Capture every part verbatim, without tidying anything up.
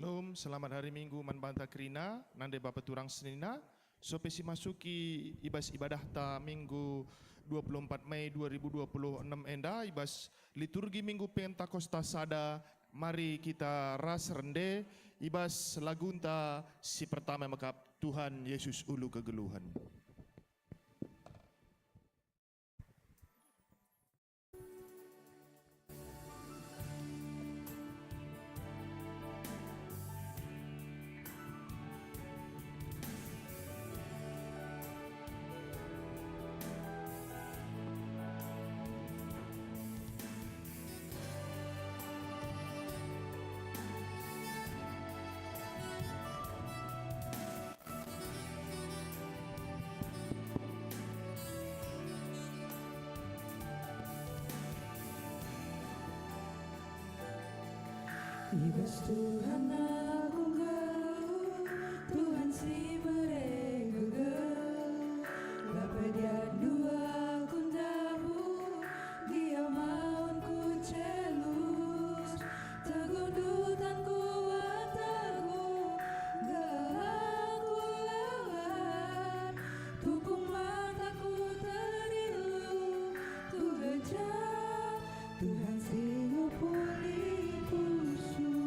Shalom, selamat hari Minggu man banta kerina, nande bapa turang senina. So pe simasuki i bas ibadahta Minggu dua puluh empat Mei dua ribu dua puluh enam enda, i bas liturgi Minggu Pentakosta sada, mari kita ras rende i bas lagunta si pertama mekap, Tuhan Yesus Ulu Kegeluhen. I bas Tuhan aku nggeluh, Tuhan si mere gegel. Bapa diatndu aku ndabuh, Dia maun ku celus. Teguhndu tan kuat teguh, gelah ku lelar. Tupung mataku terilu, ku gejap Tuhan si ngepuli pusuh.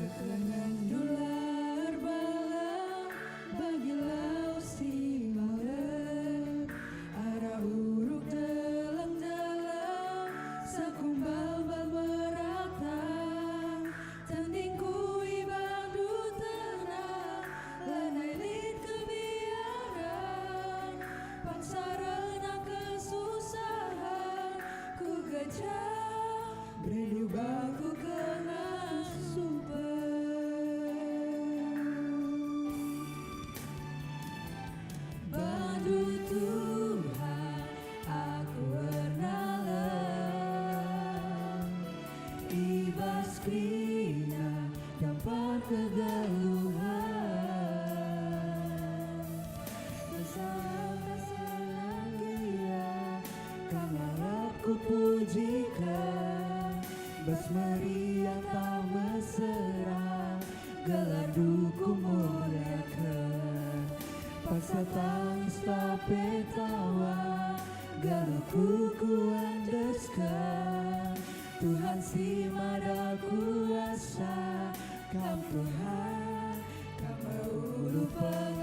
Kekelengen dular bala bagi lau si maler, arah uruk deleng-deleng, sekumbal-mbal merata. Tendingku ibandu tenang, lanai lit kebiaren, paksaren kesusahen, ku gejap, berndu bangku kengasupen. Bandu Tuhan, aku ernalem, i bas kerina dampar kegeluhen. Bersama senang Dia, Kam lalap kupujiken, bas meriah tah mesera, gelarNdu kumuliaken. Paksa tangis tape tawa, geluhku kuendesken. Tuhan si mada kuasa, Kam Tuhan, Kam ulu pengarapen.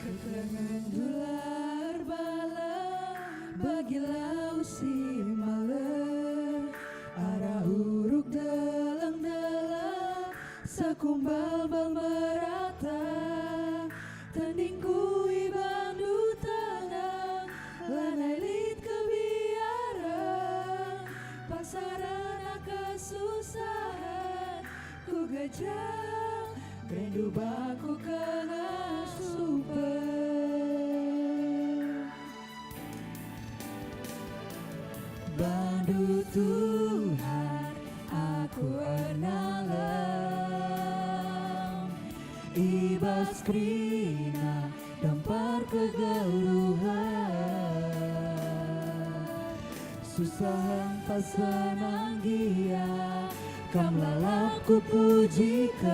Kekelengen dular bala bagi lau si maler, arah uruk deleng-deleng, sekumbal-mbal merata. Tendingku ibandu tenang, lanai lit kebiaren, paksaren kesusahen, ku gejap, berndu bangku kengasupen. Bandu Tuhan, aku ernalem, i bas kerina dampar kegeluhen. Susahen tah senang gia, Kam lalap kupujiken,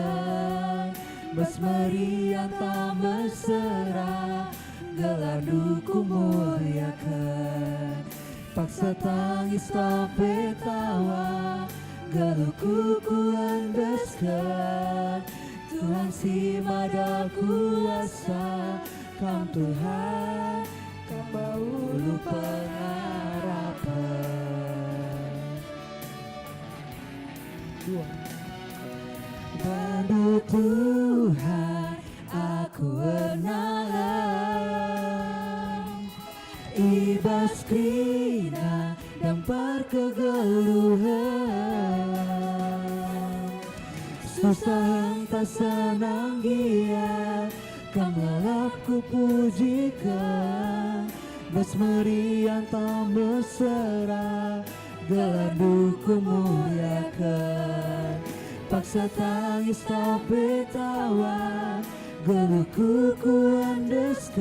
bas meriah tah mesera, gelarNdu kumuliaken. Paksa tangis tape tawa, geluhku kuendesken. Tuhan si mada kuasa, Kam Tuhan, Kam ulu pengarapen. Dua. Aduh Tuhan, aku ernalang, i bas kerina dampar kegeluhen. Susah ntah senang gia, Kam lalap kupujiken, bas meriah ntah mesera, gelarNdu kumuliaken. Paksa tangis tah pe tawa, geluhku kuendesken.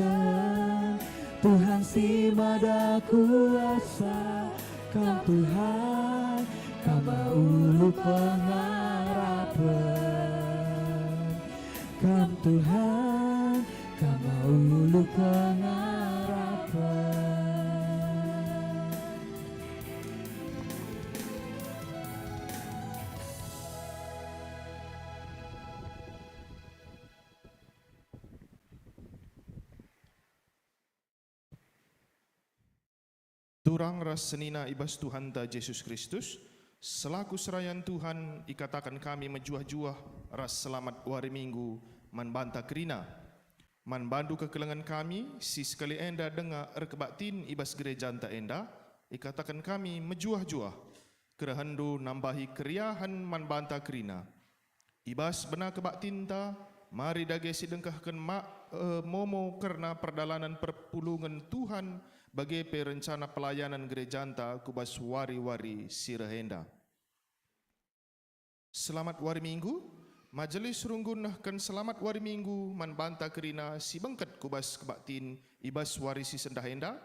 Tuhan si Mada Kuasa, Kam Tuhan, Kam ulu pengarapen. Kam Tuhan, Kam ulu pengarapen. Turang ras senina i bas Tuhanta Jesus Kristus, selaku serayan Tuhan, ikataken kami mejuah-juah ras selamat wari Minggu man banta kerina. Man bandu kekelengen kami, si sekali enda denga erkebaktin i bas gerejanta enda, ikataken kami mejuah-juah, kerehenndu nambahi keriahen man banta kerina. I bas bena kebaktinta, mari dage sidengkehken ma-, eh, momo kerna perdalanen perpulungen Tuhan, bage pe rencana pelayanan gerejanta ku bas wari-wari si reh enda. Selamat wari Minggu. Majelis runggun nehken selamat wari Minggu man banta kerina si bengket ku bas kebaktin i bas wari si sendah enda.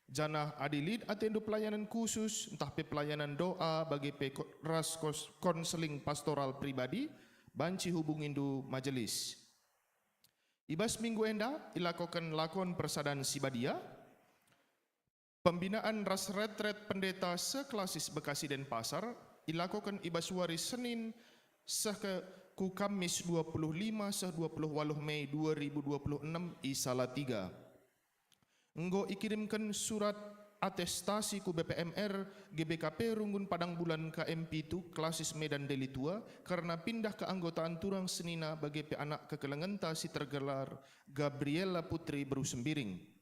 Janah adi lit atendu pelayanan khusus, ntah pe pelayanan doa bage pe ko-, ras kos-, konseling pastoral pribadi, banci hubungindu majelis. I bas minggu enda ilakoken lakon persadan si badia, pembinaan ras retret pendeta seklasis Bekasi Denpasar, ilakoken i bas wari Senin seh ke ku Kamis dua puluh lima seh dua puluh waluh Mei dua ribu dua puluh enem i Salatiga. Enggo ikirimken surat atestasi ku B P M R G B K P Runggun Padang Bulan K M pitu, Klasis Medan Deli Tua, kerna pindah keanggotaan turang senina bage pe anak kekelengenta si tergelar Gabriela Putri Beru Sembiring.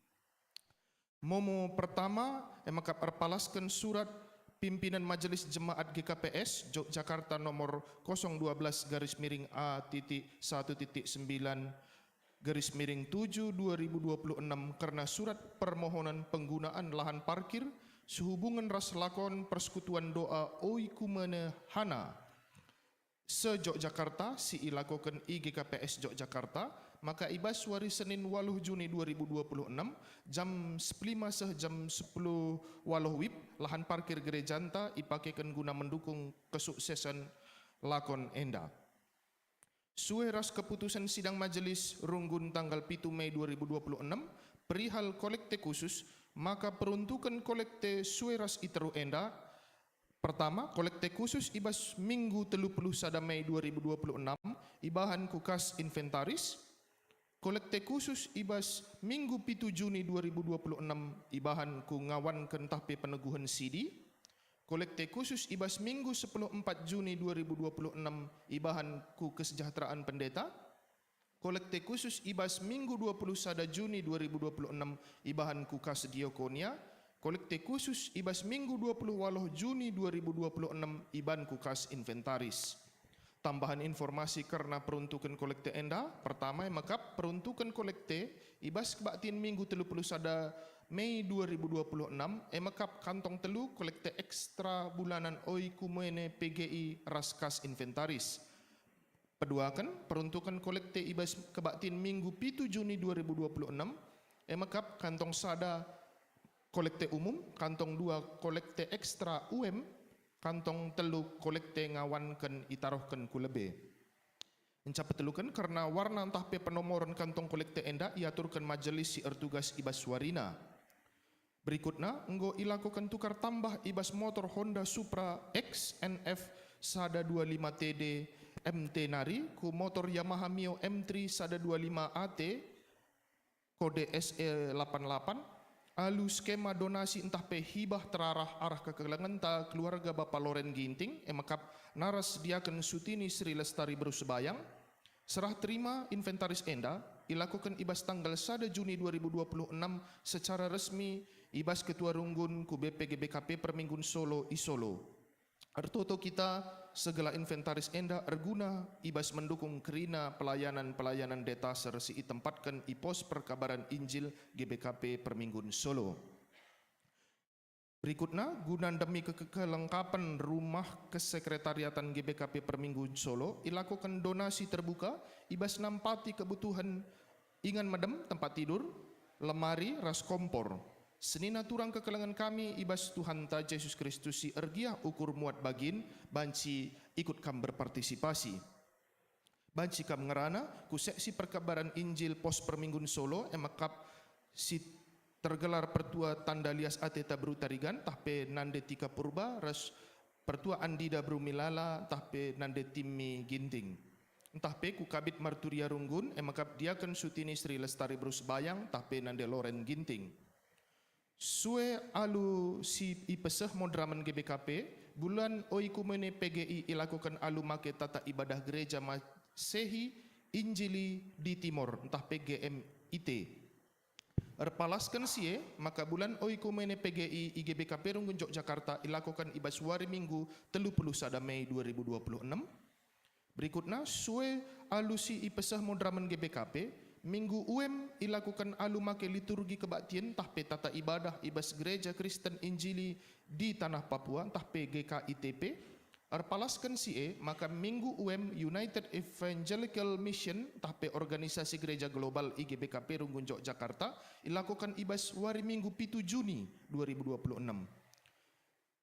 Momo pertama, e maka erpalasken surat pimpinan Majelis Jemaat G K P S Yogyakarta nomor kosong dua belas garis miring A titik satu titik sembilan garis miring tujuh dua ribu dua puluh enam kerna surat permohonan penggunaan lahan parkir sehubungen ras lakon persekutuan doa Oikumene Hana se-Yogyakarta si ilakoken I G K P S Yogyakarta, maka i bas wari Senin waluh Juni dua ribu dua puluh enam, jam sepuluh lima seh jam sepuluh waluh wib, lahan parkir gerejanta ipakeken guna mendukung kesuksesen lakon enda. Sue ras keputusen sidang majelis runggun tanggal pitu Mei dua ribu dua puluh enam, perihal kolekte khusus, maka peruntuken kolekte sue ras i teruh enda, pertama, kolekte khusus i bas Minggu telu puluh sada Mei dua ribu dua puluh enam ibahan ku kas inventaris, kolekte khusus i bas Minggu pitu Juni dua ribu dua puluh enam ibahan ku ngawanken ntah pe peneguhen sidi, kolekte khusus i bas Minggu sepuluh empat Juni dua ribu dua puluh enam ibahan ku kesejahteraan pendeta, kolekte khusus i bas Minggu dua puluh sada Juni dua ribu dua puluh enam ibahan ku kas diakonia, kolekte khusus i bas Minggu dua puluh waluh Juni dua ribu dua puluh enam ibahan ku kas inventaris. Tambahan informasi kerna peruntuken kolekte enda, pertama, e mekap peruntuken kolekte i bas kebaktin Minggu telu puluh sada Mei dua ribu dua puluh enam, e mekap kantong telu kolekte ekstra bulanan Oikumene P G I ras kas inventaris. Peduaken, peruntuken kolekte i bas kebaktin Minggu pitu Juni dua ribu dua puluh enam, e mekap kantong sada kolekte umum, kantong dua kolekte ekstra U M, kantong telu kolekte ngawanken itaruhken ku lebe. Enca peteluken, kerna warna ntah pe penomoren kantong kolekte enda iaturken majelis si ertugas i bas warina. Berikutna, enggo ilakoken tukar tambah i bas motor Honda Supra X N F sada dua lima T D M T nari ku motor Yamaha Mio M three sada dua lima A T, kode S E delapan delapan, Alu skema donasi ntah pe hibah terarah arah kekelengenta keluarga Bapa Loren Ginting, e mekap naras Diaken Sutini Sri Lestari Beru Sebayang, serah terima inventaris enda ilakoken i bas tanggal sada Juni dua ribu dua puluh enam secara resmi i bas Ketua Runggun ku B P G B K P Perminggun Solo i Solo. Ertoto kita, segala inventaris enda erguna i bas mendukung kerina pelayanan-pelayanan detaser si itempatken i pos perkabaran Injil G B K P Perminggun Solo. Berikutna, guna ndemi ke-, kelengkapen rumah kesekretariatan G B K P Perminggun Solo, ilakoken donasi terbuka i bas nampati kebutuhen ingan medem, tempat tidur, lemari, ras kompor. Senina turang kekelengen kami i bas Tuhanta Jesus Kristus si ergiah ukur muat bagin, banci ikut kam berpartisipasi. Banci kam ngerana ku seksi perkabaran Injil pos Perminggun Solo, e mekap si tergelar Pertua Tanda Lias Ateta Beru Tarigan, ntah pe nande Tika Purba, ras Pertua Andida Beru Milala, ntah pe nande Timmy Ginting. Ntah pe ku Kabid Marturia Runggun, e mekap Diaken Sutini Sri Lestari Beru Sebayang, ntah pe nande Loren Ginting. Sue alu si ipeseh moderamen G B K P, bulan oikumene P G I ilakoken alu make tata ibadah gereja Masehi Injili di Timor, ntah pe G M I T. Erpalasken si e, maka bulan oikumene P G I i G B K P Runggun Jogjakarta ilakoken i bas wari Minggu telu puluh sada Mei dua ribu dua puluh enam. Berikutna, sue alu si ipeseh moderamen G B K P, Minggu Uem ilakoken alu make liturgi kebaktin ntah pe tata ibadah i bas Gereja Kristen Injili di Tanah Papua ntah pe G K I T P. Erpalasken si e, maka Minggu Uem United Evangelical Mission ntah pe organisasi gereja global i G B K P Runggun Jogjakarta ilakoken i bas wari Minggu pitu Juni dua ribu dua puluh enam.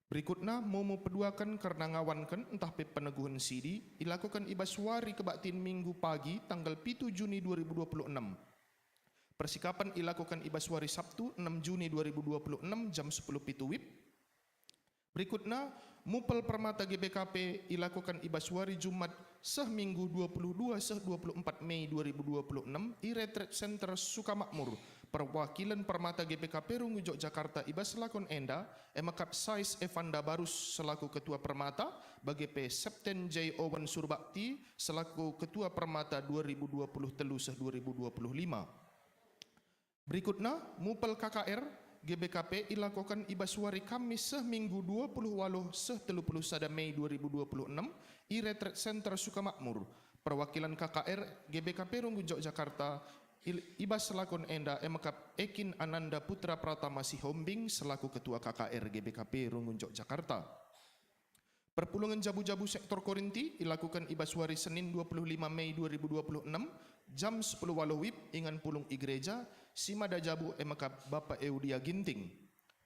Berikutna, mumu peduaken kerna ngawanken ntah pe peneguhen sidi ilakoken i bas wari kebaktin Minggu pagi tanggal pitu Juni dua ribu dua puluh enam. Persikapen ilakoken i bas wari Sabtu enem Juni dua ribu dua puluh enam jam sepuluh pitu wib. Berikutna, mupel permata G B K P ilakoken i bas wari Jumat seh Minggu dua puluh dua seh dua puluh empat Mei dua ribu dua puluh enam i Retreat Center Sukamakmur. Perwakilen permata G B K P Runggun Jogjakarta i bas lakon enda, e mekap Sais Evanda Barus selaku Ketua Permata, bage pe Septen J Owen Surbakti selaku Ketua Permata dua ribu dua puluh telu seh dua ribu dua puluh lima. Berikutna, mupel K K R G B K P ilakoken i bas wari Kamis seh Minggu dua puluh waluh seh telu puluh sada Mei dua ribu dua puluh enam i Retreat Center Sukamakmur. Perwakilan K K R G B K P Runggun Jogjakarta il-, i bas lakon enda e mekap Ekin Ananda Putra Pratama Sihombing selaku Ketua K K R G B K P Runggun Jogjakarta. Perpulungen jabu-jabu sektor Korinti ilakoken i bas wari Senin dua puluh lima Mei dua ribu dua puluh enam, jam sepuluh waluh wib ingan pulung i gereja, si mada jabu e mekap Bapa Eudia Ginting.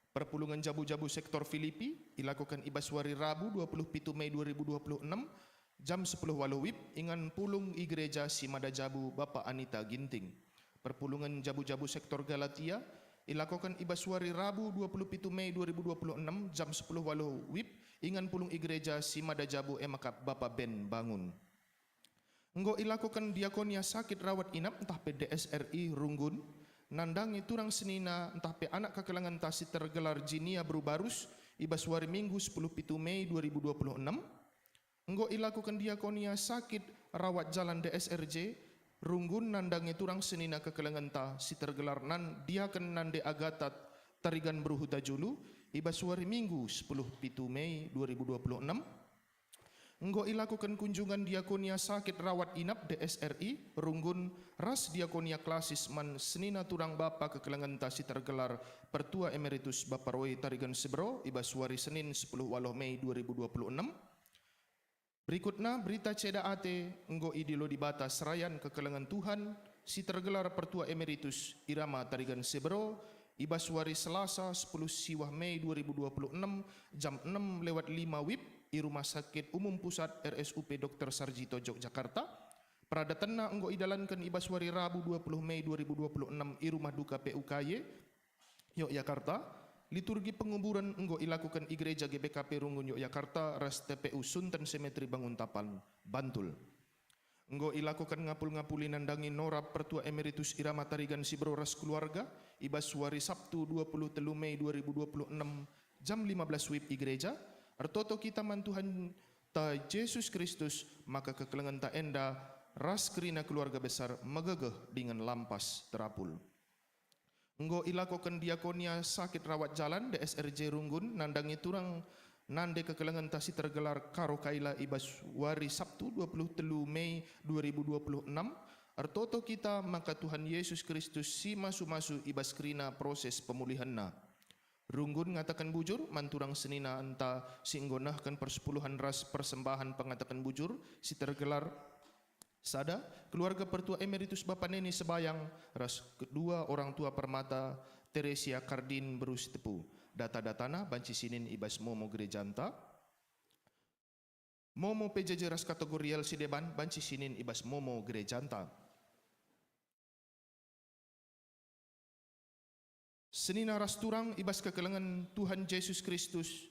Perpulungen jabu-jabu sektor Filipi ilakoken i bas wari Rabu dua puluh pitu Mei dua ribu dua puluh enam, jam sepuluh waluh wib ingan pulung i gereja, si mada jabu Bapa Anita Ginting. Perpulungen jabu-jabu sektor Galatia ilakoken i bas wari Rabu dua puluh pitu Mei dua ribu dua puluh enam jam sepuluh waluh wib ingan pulung i gereja, si mada jabu e mekap Bapa Ben Bangun. Enggo ilakoken diakonia sakit rawat inap ntah pe D S R I Runggun, nandangi turang senina ntah pe anak kekelengenta si tergelar Jinia Beru Barus i bas wari Minggu sepuluh pitu Mei dua ribu dua puluh enam. Enggo ilakoken diakonia sakit rawat jalan D S R J Runggun nandangi turang senina kekelengenta si tergelar nan diaken nande Agatat Tarigan Beru Huta Julu i bas wari Minggu sepuluh pitu Mei dua ribu dua puluh enam. Enggo ilakoken kunjungan diakonia sakit rawat inap D S R I Runggun ras diakonia klasis man senina turang bapa kekelengenta si tergelar Pertua Emeritus Bapa Roy Tarigan Sebero i bas wari Senin sepuluh waluh Mei dua ribu dua puluh enam. Berikutna, berita ceda ate enggo idilo Dibata serayan kekelengen Tuhan si tergelar Pertua Emeritus Irama Tarigan Sebero i bas wari Selasa sepuluh siwah Mei dua ribu dua puluh enam jam enem lewat lima wib i Rumah Sakit Umum Pusat R S U P Dokter Sarjito Jogjakarta. Peradatenna enggo idalanken i bas wari Rabu dua puluh Mei dua ribu dua puluh enam i Rumah Duka P U K Y Yogyakarta. Liturgi penguburen enggo ilakoken i Gereja G B K P Runggun Yogyakarta ras T P U Sunten Cemetery Banguntapan, Bantul. Enggo ilakoken ngapul-ngapuli nandangi Nora Pertua Emeritus Irama Tarigan Sibero ras keluarga, i bas wari Sabtu dua puluh telu Mei dua ribu dua puluh enam, jam lima belas wib i gereja, ertoto kita man Tuhanta Jesus Kristus, maka kekelengenta enda ras kerina keluarga besar megegeh dingen lampas terapul. Enggo ilakoken diakonia sakit rawat jalan D S R J Runggun nandangi turang nande kekelengenta si tergelar Karo Kaila i bas wari Sabtu dua puluh telu Mei dua ribu dua puluh enam, ertoto kita maka Tuhan Yesus Kristus si masu-masu i bas kerina proses pemulihenna. Runggun ngataken bujur man turang senina enta si enggo nehken persepuluhen ras persembahen pengataken bujur si tergelar sada, keluarga Pertua Emeritus Bapa Neni Sebayang, ras kedua orang tua permata Teresia Kardin Beru Sitepu. Data-datana banci sinin i bas momo gerejanta, momo P J J ras kategorial si deban banci sinin i bas momo gerejanta. Senina ras turang i bas kekelengen Tuhan Jesus Kristus,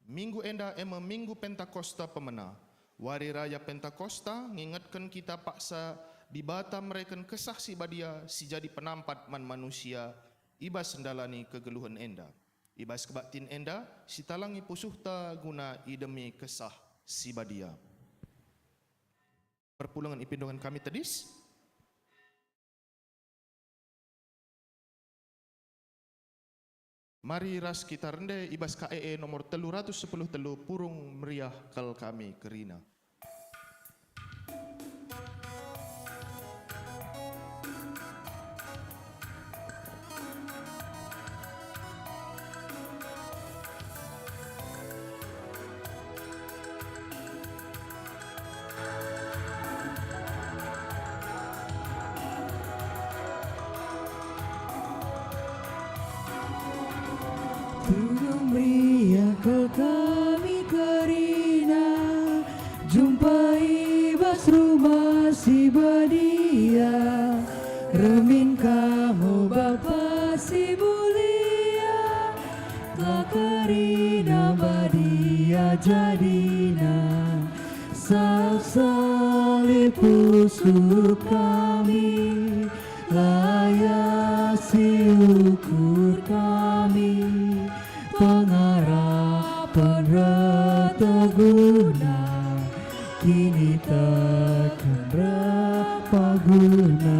minggu enda e me Minggu Pentakosta pemena. Wari Raya Pentakosta ngingetken kita paksa Dibata mereken Kesah Si Badia si jadi penampat man manusia i bas ndalani kegeluhen enda. I bas kebaktin enda, sitalangi pusuhta guna idemi Kesah Si Badia. Perpulungen ipindoken kami tedis. Mari ras kita rende i bas K E E nomor telu ratus sepuluh telu, Purung Meriah Kal Kami Kerina. Purung meriah kal kami kerina, jumpa i bas rumah si badia. Remin kam, o Bapa si mulia, kal kerina badia jadina. Sah salib pusuh kami, layas si ukur kami, pengarapen ertoto guna, kiniteken erpaguna.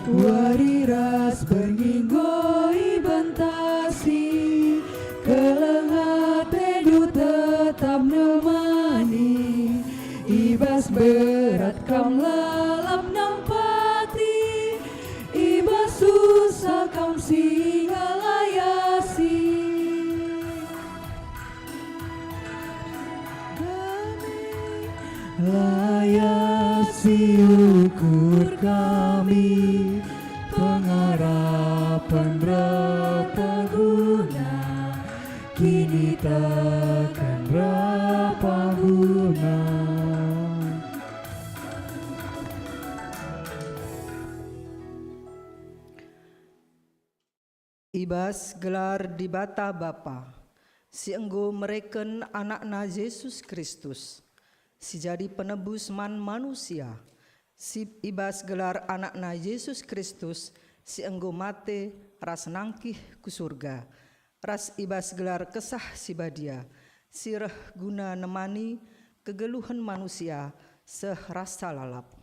Wari ras berngi enggo ibentasi, keleng atendu tetap nemani. I bas berat kam lalap nampati, i bas susah kam si ngalayasi. Layas si ukur kami, pengarapen erpaguna, kiniteken erpaguna. I bas gelar Dibata Bapa, si enggo mereken AnakNa Jesus Kristus, si jadi penebus man manusia, si i bas gelar AnakNa Jesus Kristus, si enggo mate ras nangkih ku Surga, ras i bas gelar Kesah Si Badia, si reh guna nemani kegeluhen manusia seh rasa lalap.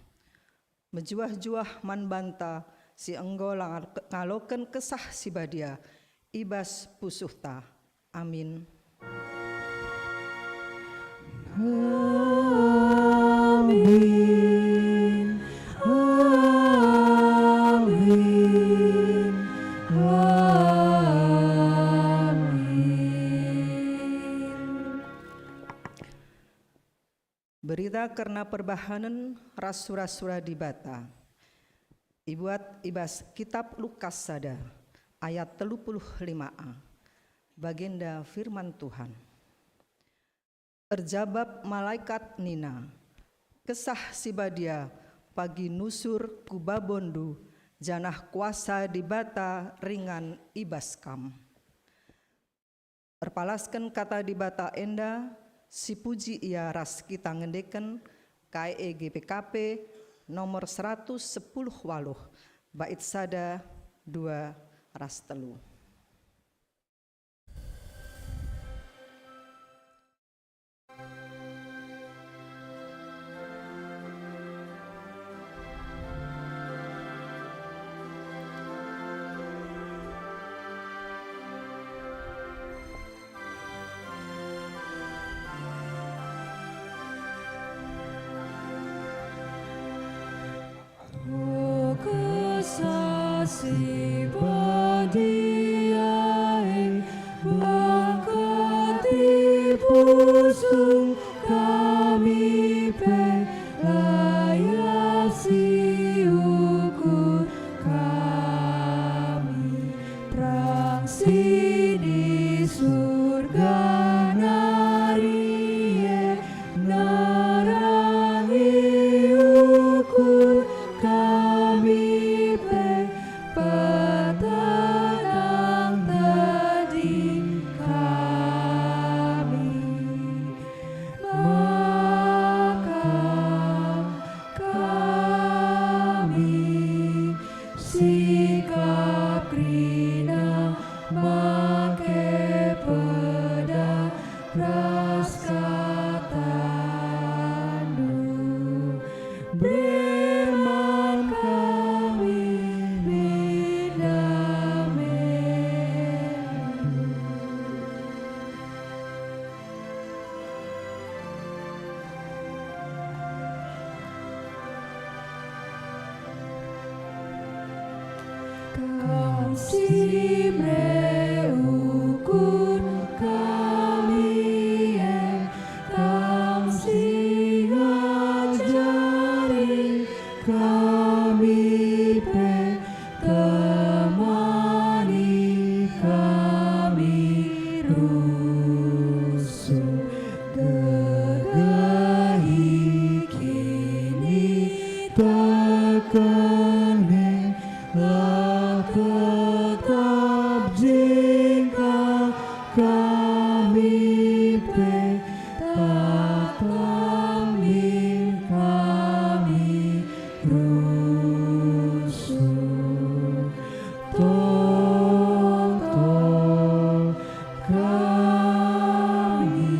Mejuah-juah man banta si enggo la ngaloken Kesah Si Badia i bas pusuhta. Amin. Amin. Amin. Amin. Berita kerna perbahanen ras sura-sura Dibata ibuat i bas Kitap Lukas sada, ayat telu puluh lima a. Bagenda firman Tuhan. Erjabap malaikat nina, "Kesah Si Badia pagi nusur ku babondu, janah kuasa Dibata ringan i bas kam." Erpalasken kata Dibata enda, Sipuji ia ras kita ngendeken K E G P K P nomor seratus sepuluh waluh, bait sada, dua, ras telu. O Kesah Si Badia e, berkati pusuh kami pe, layasi ukur kami. Terang si di Surga nari e, nerangi ukur kami pe, petenang teding kami. Maka kami sikap kerina make pedang ras katandu. Bere man kami minda mendu. Kam si mere ukur kami e, Kam si ngajari kami pe, temani kami rusuh, gegehi kiniteken e, la tetap jingkal kami pe, tatap min kami rusuh. Toto kami,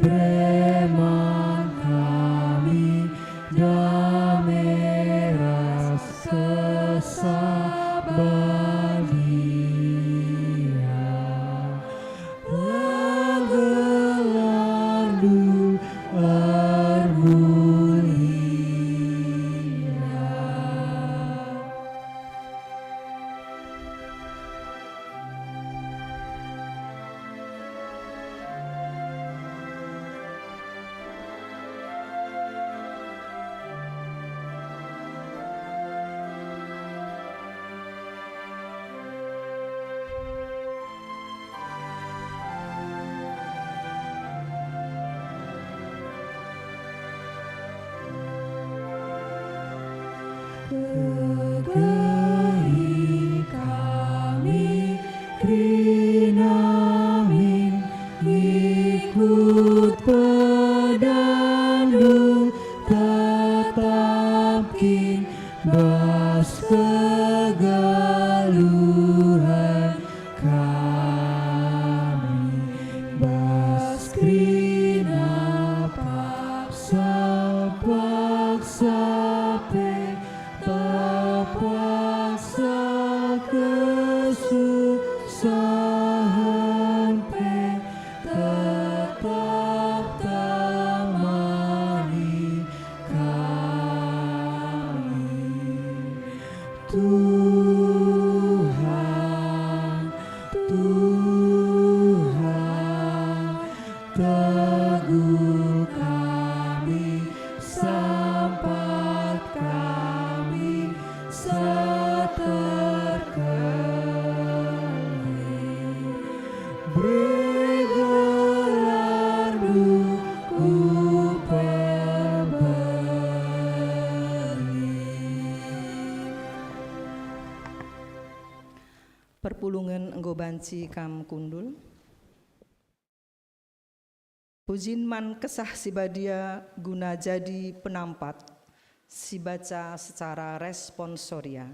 bere man kami dame ras Kesah Badia. La gelarNdu ermulia. Kekehi kami kerina min ikut pedanNdu, tetap kin bas kegeluhen kami, bas kerina paksa-paksa pe, terpaksa kesusahen pe, tetap temani kami. Tuhan, Tuhan, teguh kami, sampat kami seterkeleng. Bere gelarNdu ku pebeli. Perpulungen enggo banci kam kundul. Pujin man Kesah Si Badia guna jadi penampat. Sibaca secara responsoria.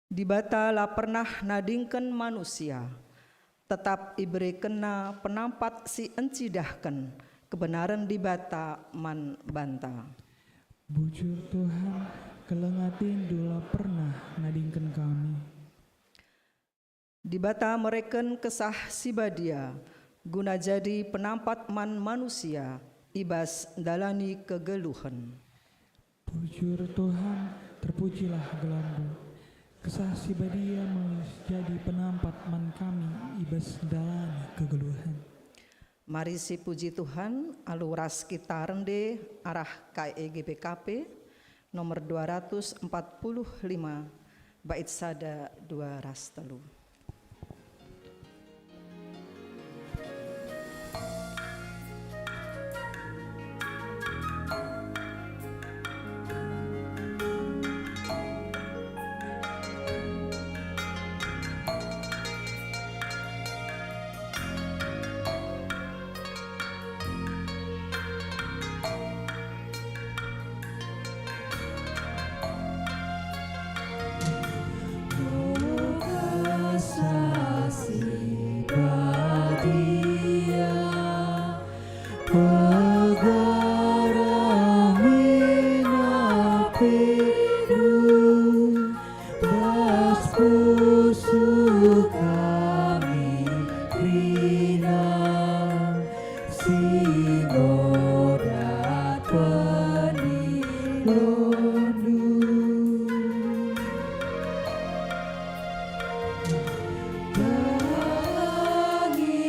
Dibata la pernah nadingken manusia, tetap iberekenNa penampat si encidahken kebenaren Dibata man banta. Bujur Tuhan, keleng ateNdu la pernah nadingken kami. Dibata mereken Kesah Si Badia guna jadi penampat man manusia i bas ndalani kegeluhen. Bujur Tuhan, terpujilah gelarNdu. Kesah Si Badia me jadi penampat man kami i bas ndalani kegeluhen. Mari sipuji Tuhan alu ras kita rende arah K E G B K P nomor dua ratus empat puluh lima, bait sada, dua ras telu. Pegarah min ateNdu, bas pusuh kami kerina, si ngodat pendilondu. Terangi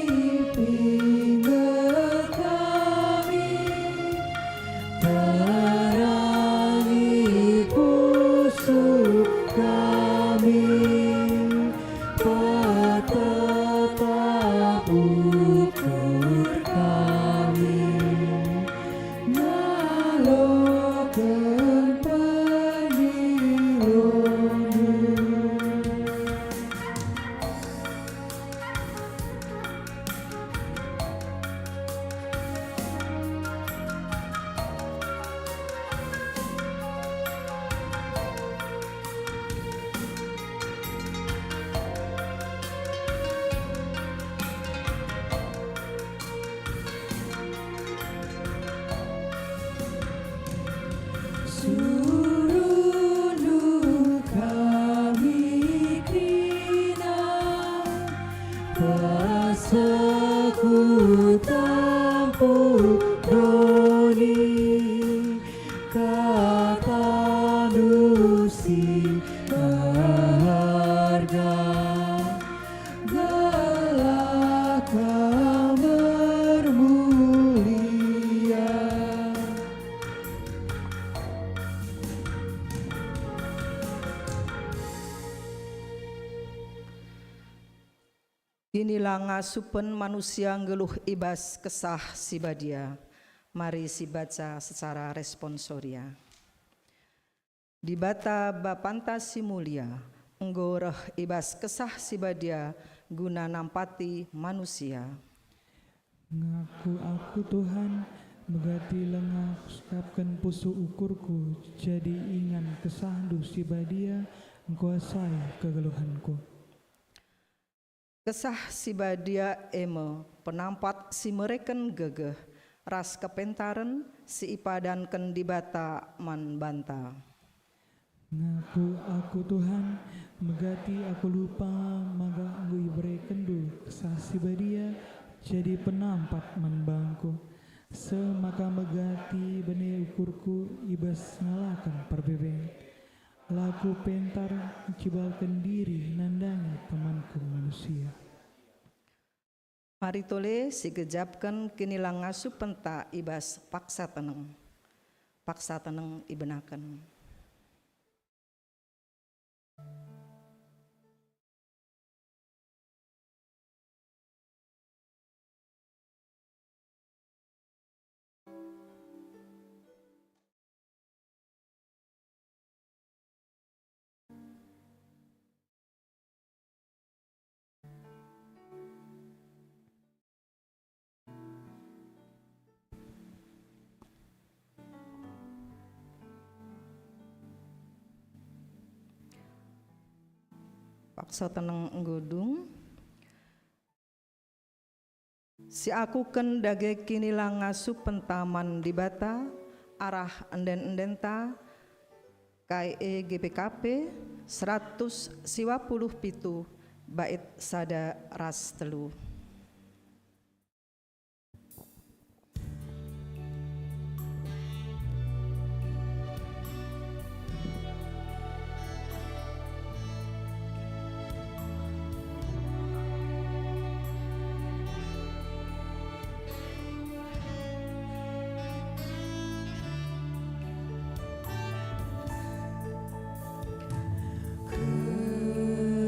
pinggir kami, terangi pusuh kami, petetap ukur kami. Ngaloken pendilondu. Suruhndu kami kerina, persekutuan doni, KataNdu si meharga, gelah Kam ermulia. Inilah ngasupen manusia nggeluh i bas Kesah Si Badia. Mari sibaca secara responsoria. Dibata Bapanta si Mulia enggo reh i bas Kesah Si Badia guna nampati manusia. Ngaku aku, Tuhan, megati langa kusekapken pusuh ukurku, jadi ingan KesahNdu Si Badia ngkuasai kegeluhenku. Kesah Si Badia e me penampat si mereken gegeh ras kepentaren si ipadanken Dibata man banta. Ngaku aku, Tuhan, megati aku lupa maka enggo iberekenNdu Kesah Si Badia jadi penampat man bangku, seh maka megati bene ukurku i bas ngalaken perbeben. La kupentar ncibalken diri nandangi temanku manusia. Mari tole sigejapken kinilangasupenta i bas paksa teneng. Paksa teneng ibenaken. Paksa teneng enggo dung. Siakuken dage kinilangasupen ta man Dibata arah enden-endenta, K E G P K P seratus siwa puluh pitu bait sada ras telu.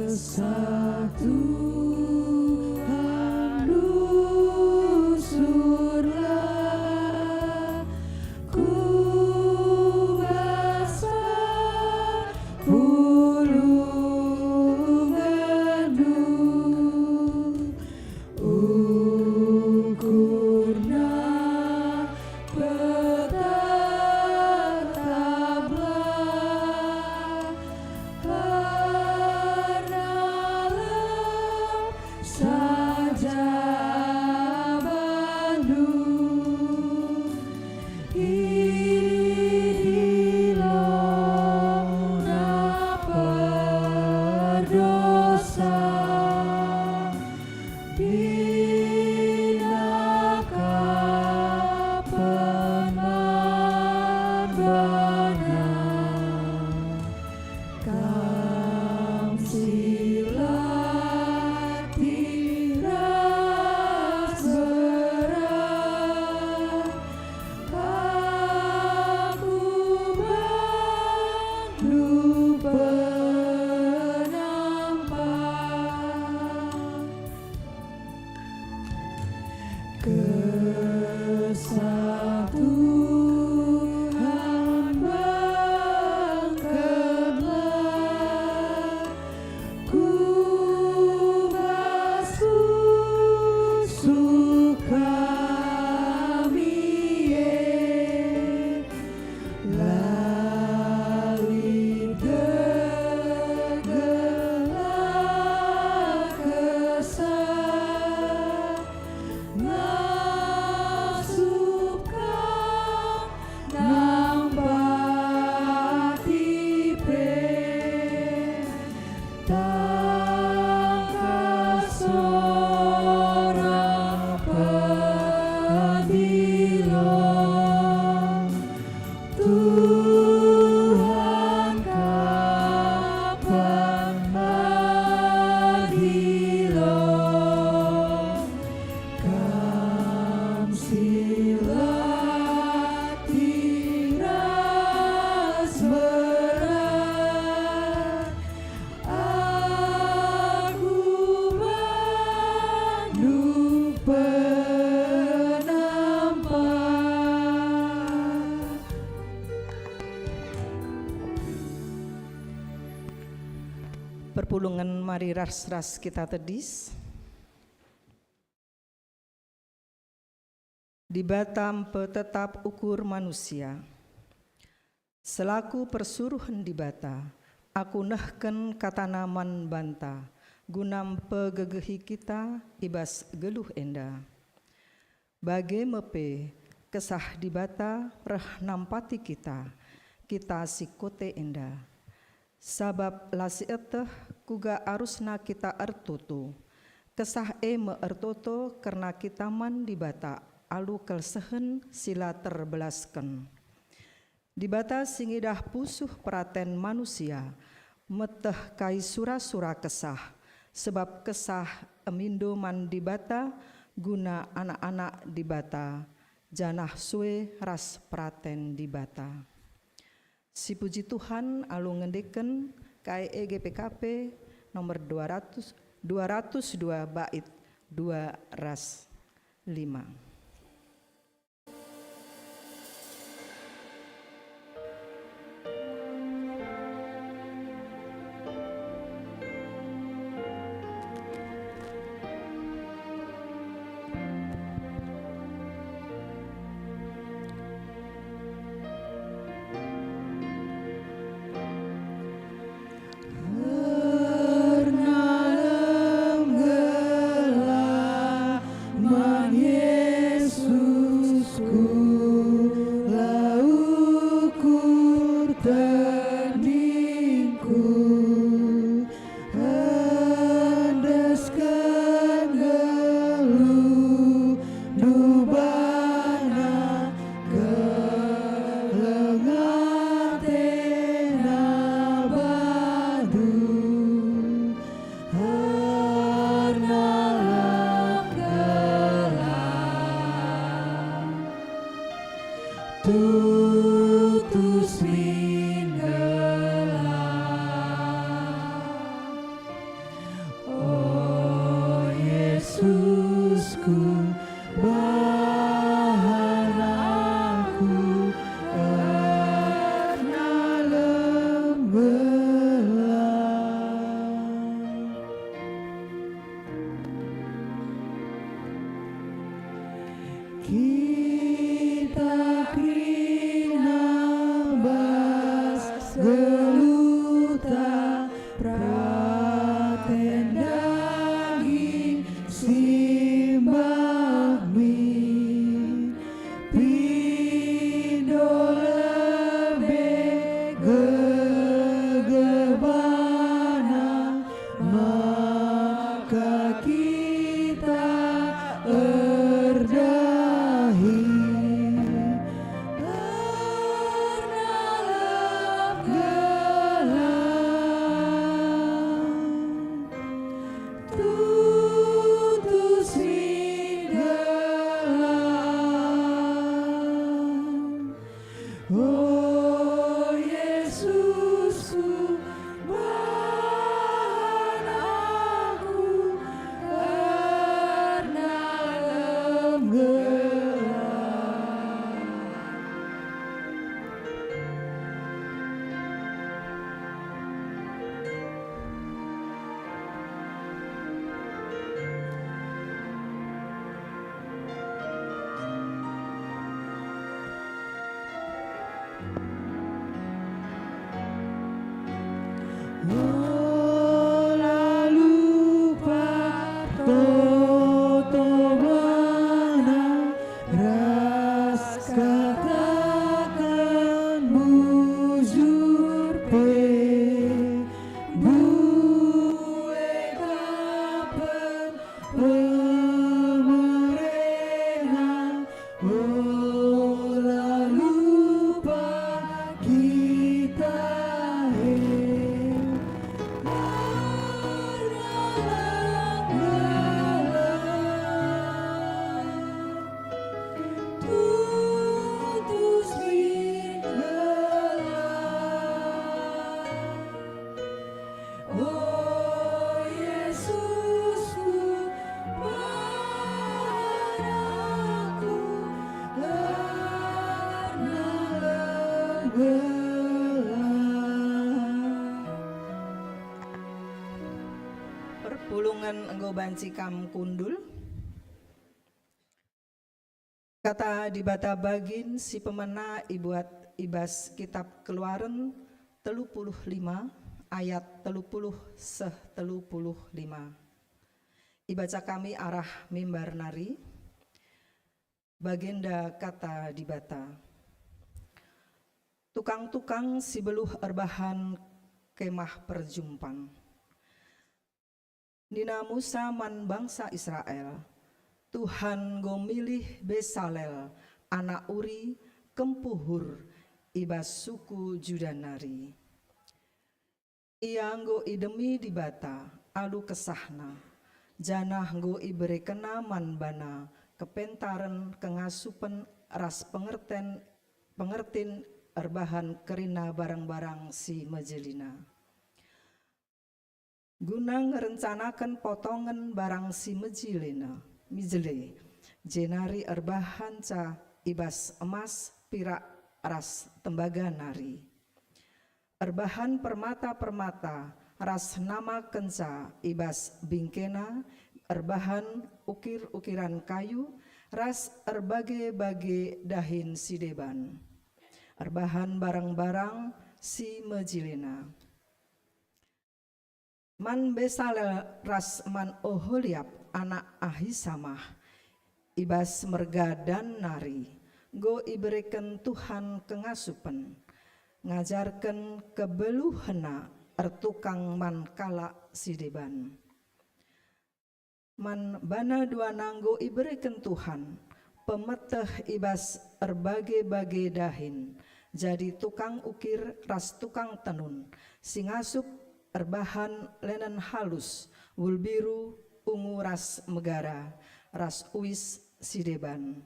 Kesah Tuhan lusurlah ku bas pepulungenndu. Ukurna petetaplah, erna lam saja bandu. Idilo na perdosa, pindah ka penman bana. Kam si latih ras berat, aku bandu penampat. Kesah Tuhan bengketlah ku bas pusuh kami e. La lit dage la kesah, ngasup Kam nampati pe. Tangkas sora pedilo, Tuhan, Kam pedilo, Kam si latih ras berat, aku bandu penampat. Perpulungen mari ras-ras kita tedis. Dibata mpetetap ukur manusia. Selaku persuruhen Dibata, aku nehken kataNa man banta, guna mpegegehi kita i bas geluh enda. Bage me pe, Kesah Dibata reh nampati kita, kita si kote enda. Sabap la sieteh kuga arusna kita ertoto. Kesah e me ertoto kerna kita man Dibata alu kelsehen si la terbelasken. Dibata si ngidah pusuh peraten manusia, meteh kai sura-sura kesah, sebab kesah emindo man Dibata guna anak-anak Dibata, janah sue ras peraten Dibata. Sipuji Tuhan alu ngendeken K E G P K P nomor dua ratus, dua ratus dua bait dua ras lima. geluhta, peraten daging simbah min, pindo lebe gegebana, maka kita erdahi. Ernalap gelah, tutus min gelah. O Yesusku, bahan aku ernalap gelah. Ola lupa toto bana ras kataken bujur pe, mbue kapen pemerena. Ola lupa kita e, ernalap gelah, tutus min gelah. O Yesusku, bahan aku ernalap gelah. Perpulungen enggo banci kam kundul. Kata Dibata bagin si pemena ibuat i bas Kitap Keluaren telu puluh lima ayat telu puluh seh telu puluh lima. Ibaca kami arah mimbar nari. Bagenda Kata Dibata. Tukang-tukang si beluh erbahan Kemah Perjumpan. Nina Musa man bangsa Israel, "Tuhan enggo milih Besalel, anak Uri, kempu Hur, i bas suku Juda nari. Ia enggo idemi Dibata alu kesahna, janah enggo iberekenna man bana kepentaren, kengasupen ras pengerten, pengertin erbahan kerina barang-barang si mejelina." Guna ngerencanaken potongen barang si mejilena, mijele, jenari erbahanca i bas emas, pirak, ras tembaga nari. Erbahan permata-permata ras namakenca i bas bingkena, erbahan ukir-ukiran kayu, ras erbage-bage dahin si deban. Erbahan barang-barang si mejilena. Man Besalel ras man Oholiab anak Ahisamah, i bas merga Dan nari, enggo ibereken Tuhan kengasupen, ngajarken kebeluhenna ertukang man kalak si deban. Man bana duana enggo ibereken Tuhan pemeteh i bas erbage-bage dahin, jadi tukang ukir ras tukang tenun, si ngasup erbahan lenen halus, wul biru, ungu ras megara, ras uis si deban.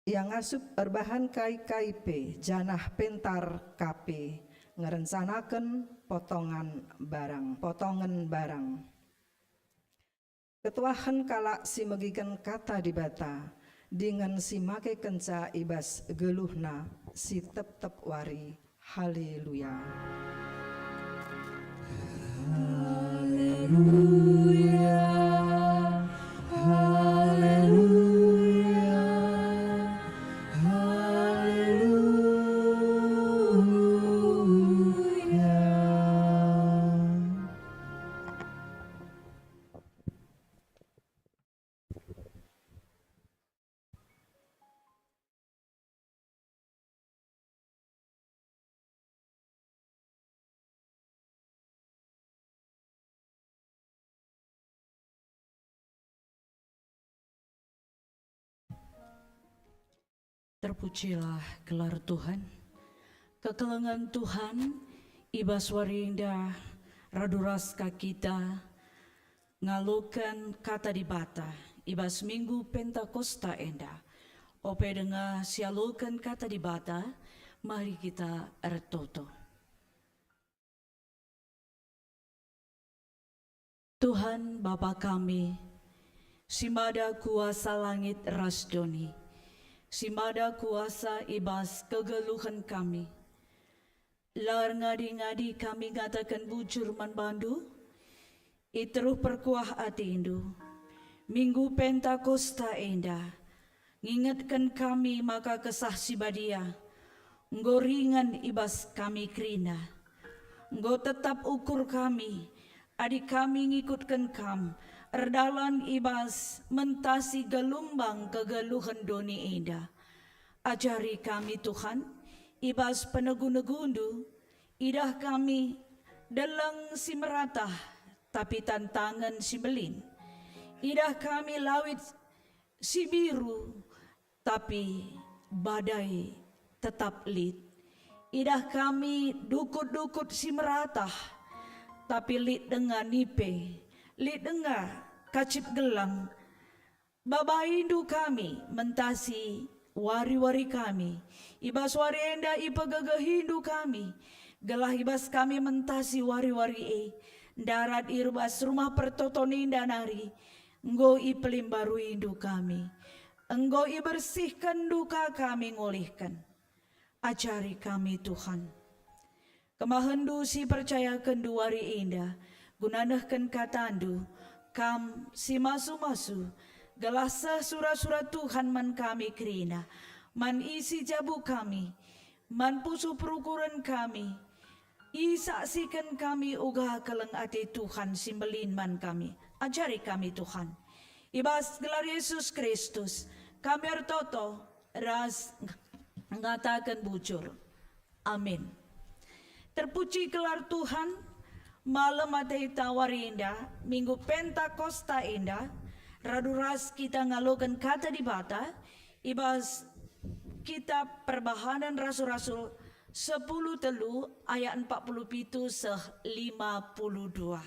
Ia ngasup erbahan kai-kai pe, janah pentar ka pe ngerencanaken potongan barang, potongen barang. Ketuahen kalak si megiken Kata Dibata, dingen si makekenca i bas geluhna si tep-tep wari. Haleluya. Haleluya. Haleluya. Haleluya. Terpujilah gelar Tuhan. Kekelengen Tuhan, i bas wari enda radu ras ka kita ngaloken Kata Dibata i bas Minggu Pentakosta enda. Ope denga sialoken Kata Dibata, mari kita ertoto. Tuhan Bapa kami, si mada kuasa langit ras doni, si mada kuasa i bas kegeluhen kami. La erngadi-ngadi kami ngataken bujur man bandu, i teruh perkuah atendu. Minggu Pentakosta enda, ngingetken kami maka Kesah Si Badia enggo ringan i bas kami kerina. Enggo tetap ukur kami, adi kami ngikutken Kam, erdalan i bas mentasi gelumbang kegeluhen doni enda. Ajari kami, Tuhan, i bas penegu-neguNdu, idah kami deleng si meratah, tapi tantangen si mbelin. Idah kami lawit si biru, tapi badai tetap lit. Idah kami dukut-dukut si meratah, tapi lit denga nipe, lit denga kacip gelang. BabaiNdu kami mentasi wari-wari kami. I bas wari enda ipegegehiNdu kami, gelah i bas kami mentasi wari-wari e. Ndarat i bas rumah pertoton enda nari, enggo ipelimbaruiNdu kami. Enggo ibersihkenNdu ka kami ngulihken. Ajari kami, Tuhan. KemahenNdu si percayakenNdu wari enda, guna nehken kataNdu, Kam si masu-masu, gelah seh sura-sura Tuhan man kami kerina, man isi jabu kami, man pusuh perukuren kami, isaksiken kami uga keleng ate Tuhan si mbelin man kami. Ajari kami, Tuhan. I bas gelar Yesus Kristus, kami ertoto ras ngataken bujur. Amin. Terpuji gelar Tuhan, malem ateta wari enda, Minggu Pentakosta enda, radu ras kita ngaloken Kata Dibata, i bas kitab Perbahanen Rasul-Rasul sepuluh telu ayat empat puluh pitu seh lima puluh dua.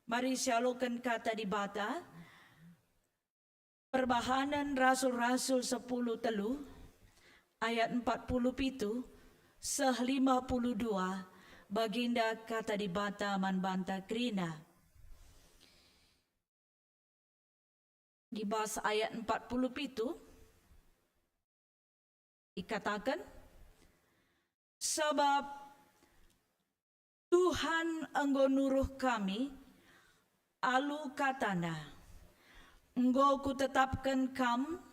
Mari sialoken Kata Dibata. Perbahanen Rasul-Rasul sepuluh telu ayat empat puluh pitu seh lima puluh dua, baginda Kata Dibata man banta kerina. I bas ayat empat puluh pitu ikataken, "Sabap Tuhan enggo nuruh kami alu kataNa, enggo kutetapken kam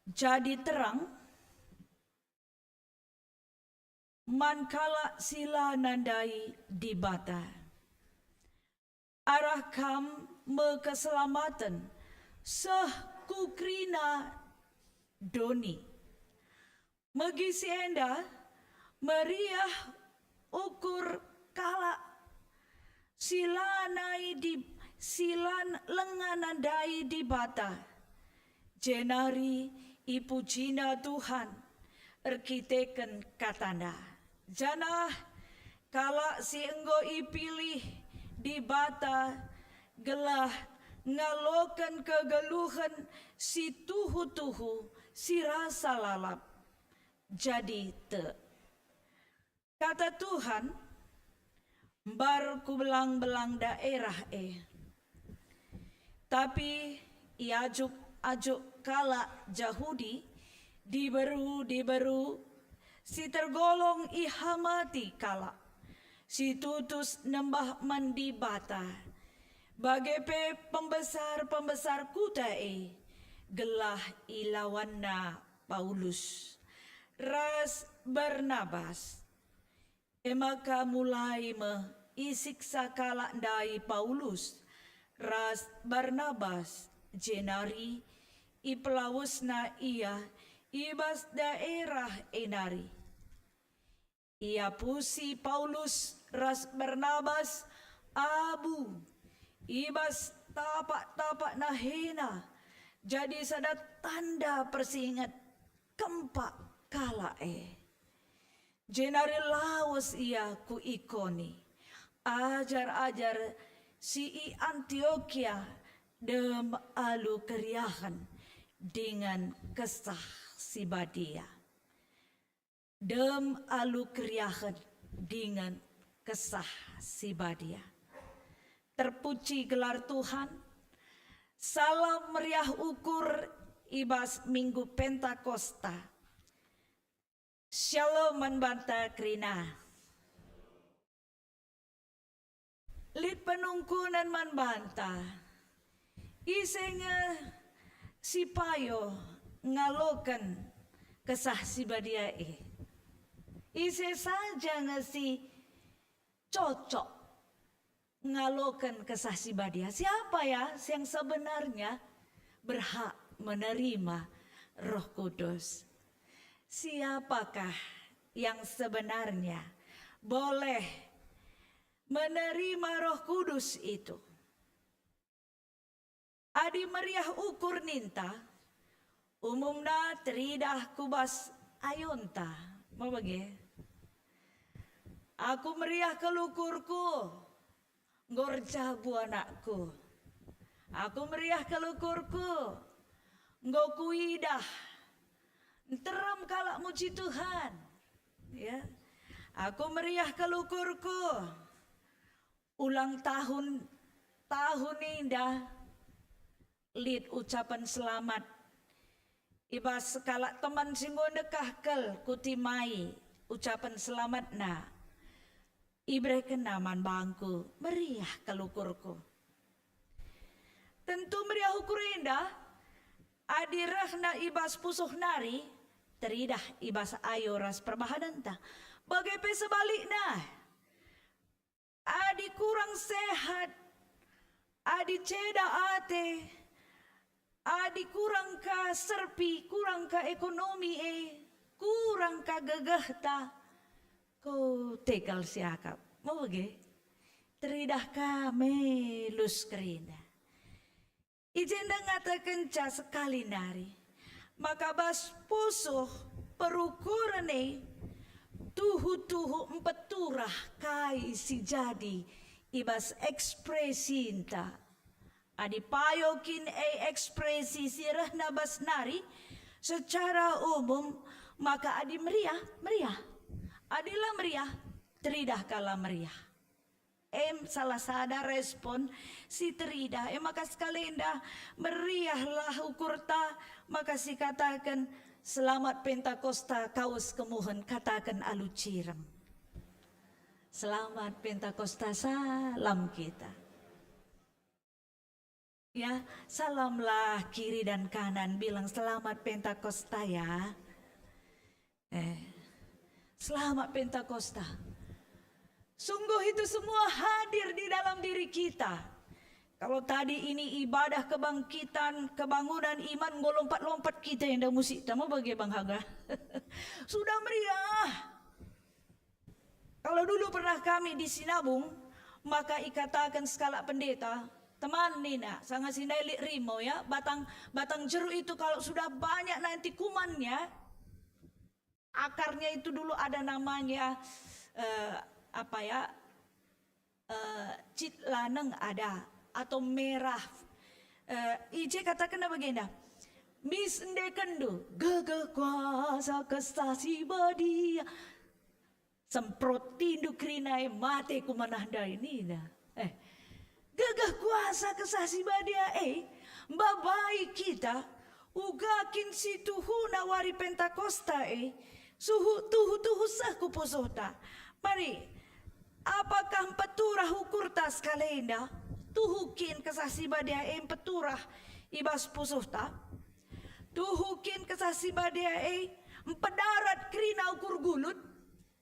jadi terang man kalak si la nandai Dibata. Arah kam me keselamaten seh ku kerina doni." Megi si enda meriah ukur kalak si la nai di, si la langa nandai Dibata, jenari ipujina Tuhan erkiteken kataNa. Janah kalak si enggo ipilih Dibata gelah ngaloken kegeluhen si tuhu-tuhu si rasa lalap, jadi tek. Kata Tuhan mbar ku belang-belang daerah e. Tapi iajuk-ajuk kalak Jahudi, diberu-diberu si tergolong ihamati kalak si tutus nembah man Dibata, bage pe pembesar-pembesar kuta e, gelah ilawanna Paulus ras Barnabas. E maka mulai me isiksa kalak ndai Paulus ras Barnabas, jenari ipelawesna ia i bas daerah e nari. Iapusi Paulus ras Barnabas abu i bas tapak-tapak nahena, jadi sada tanda persinget. kempak kalak e. Jenari lawes ia ku Ikoni. Ajar-ajar si i Antiokia dem alu keriahen dingen Kesah Si Badia. Dem alu keriahen dingen Kesah Si Badia. Terpuji gelar Tuhan. Salam meriah ukur i bas Minggu Pentakosta. Shalom man banta kerina. Lit penungkunen man banta. Ise nge si payo ngaloken Kesah Si Badia e? Ise saja nge si cocok ngaloken Kesah Si Badia? Siapa ya yang sebenarnya berhak menerima Roh Kudus? Siapakah yang sebenarnya boleh menerima Roh Kudus itu? Adi meriah ukur ninta, umumna teridah ku bas ayonta. Mau bage? Aku meriah kal ukurku, enggo erjabu anakku. Aku meriah kal ukurku, enggo kuidah nterem kalak muji Tuhan. Ya. Aku meriah kal ukurku, ulang tahun, tahun enda lit ucapen selamat. I bas kalak teman si enggo ndekah kal kutimai ucapen selamatna, iberekenna man bangku, meriah kal ukurku. Tentu meriah ukur enda, adi rehna i bas pusuh nari, teridah i bas ayo ras perbahanenta. Bage pe sebalikna, adi kurang sehat, adi ceda ate, adi kurang ka serpi, kurang ka ekonomi e, kurang ka gegehta, ko tegal siakap. Mau bage? Teridah ka melus kerina. I jenda ngatakenca sekali nari, maka bas pusuh perukuren e tuhu-tuhu mpeturah kai si jadi i bas ekspresinta. Adi payo kin e ekspresi si rehna bas nari, secara umum, maka adi meriah, meriah. Adi la meriah, teridah kal la meriah. Em, salah sada respon si teridah. E maka sekalenda, meriahlah ukurta, maka sikataken, "Selamat Pentakosta, kawes kemuhen," kataken alu cirem. Selamat Pentakosta, salam kita. Ya, salamlah kiri dan kanan, bilang, "Selamat Pentakosta," ya. Eh, selamat Pentakosta. Sungguh itu semua hadir di dalam diri kita. Kalau tadi ini ibadah kebangkitan, kebangunan iman, enggo lompat-lompat kita enda musikta, mau bage Bang Haga. Sudah meriah. Kalau dulu pernah kami di Sinabung, maka ikataken sekalak pendeta, "Teman," nina, sanga si ndai lit rimo, ya, batang, batang jeruk itu kalau sudah banyak nanti kumannya, akarnya itu dulu ada namanya, eh, apa ya, eh, cit laneng ada, atau merah. Eh, i je katakenna bagenda, "Mis endekenndu, gegeh kuasa Kesah Si Badia." Semprot tindu kerina e, mate ku manah ndai nina. Eh, gegeh kuasa Kesah Si Badia e mbabai kita, uga kin si tuhuna wari Pentakosta e, suhu tuhu-tuhu seh ku pusuhta. Mari, apakah mpeturah ukurta sekalenda? Tuhu kin Kesah Si Badia e mpeturah i bas pusuhta? Tuhu kin Kesah Si Badia e mpedarat kerina ukur gulut?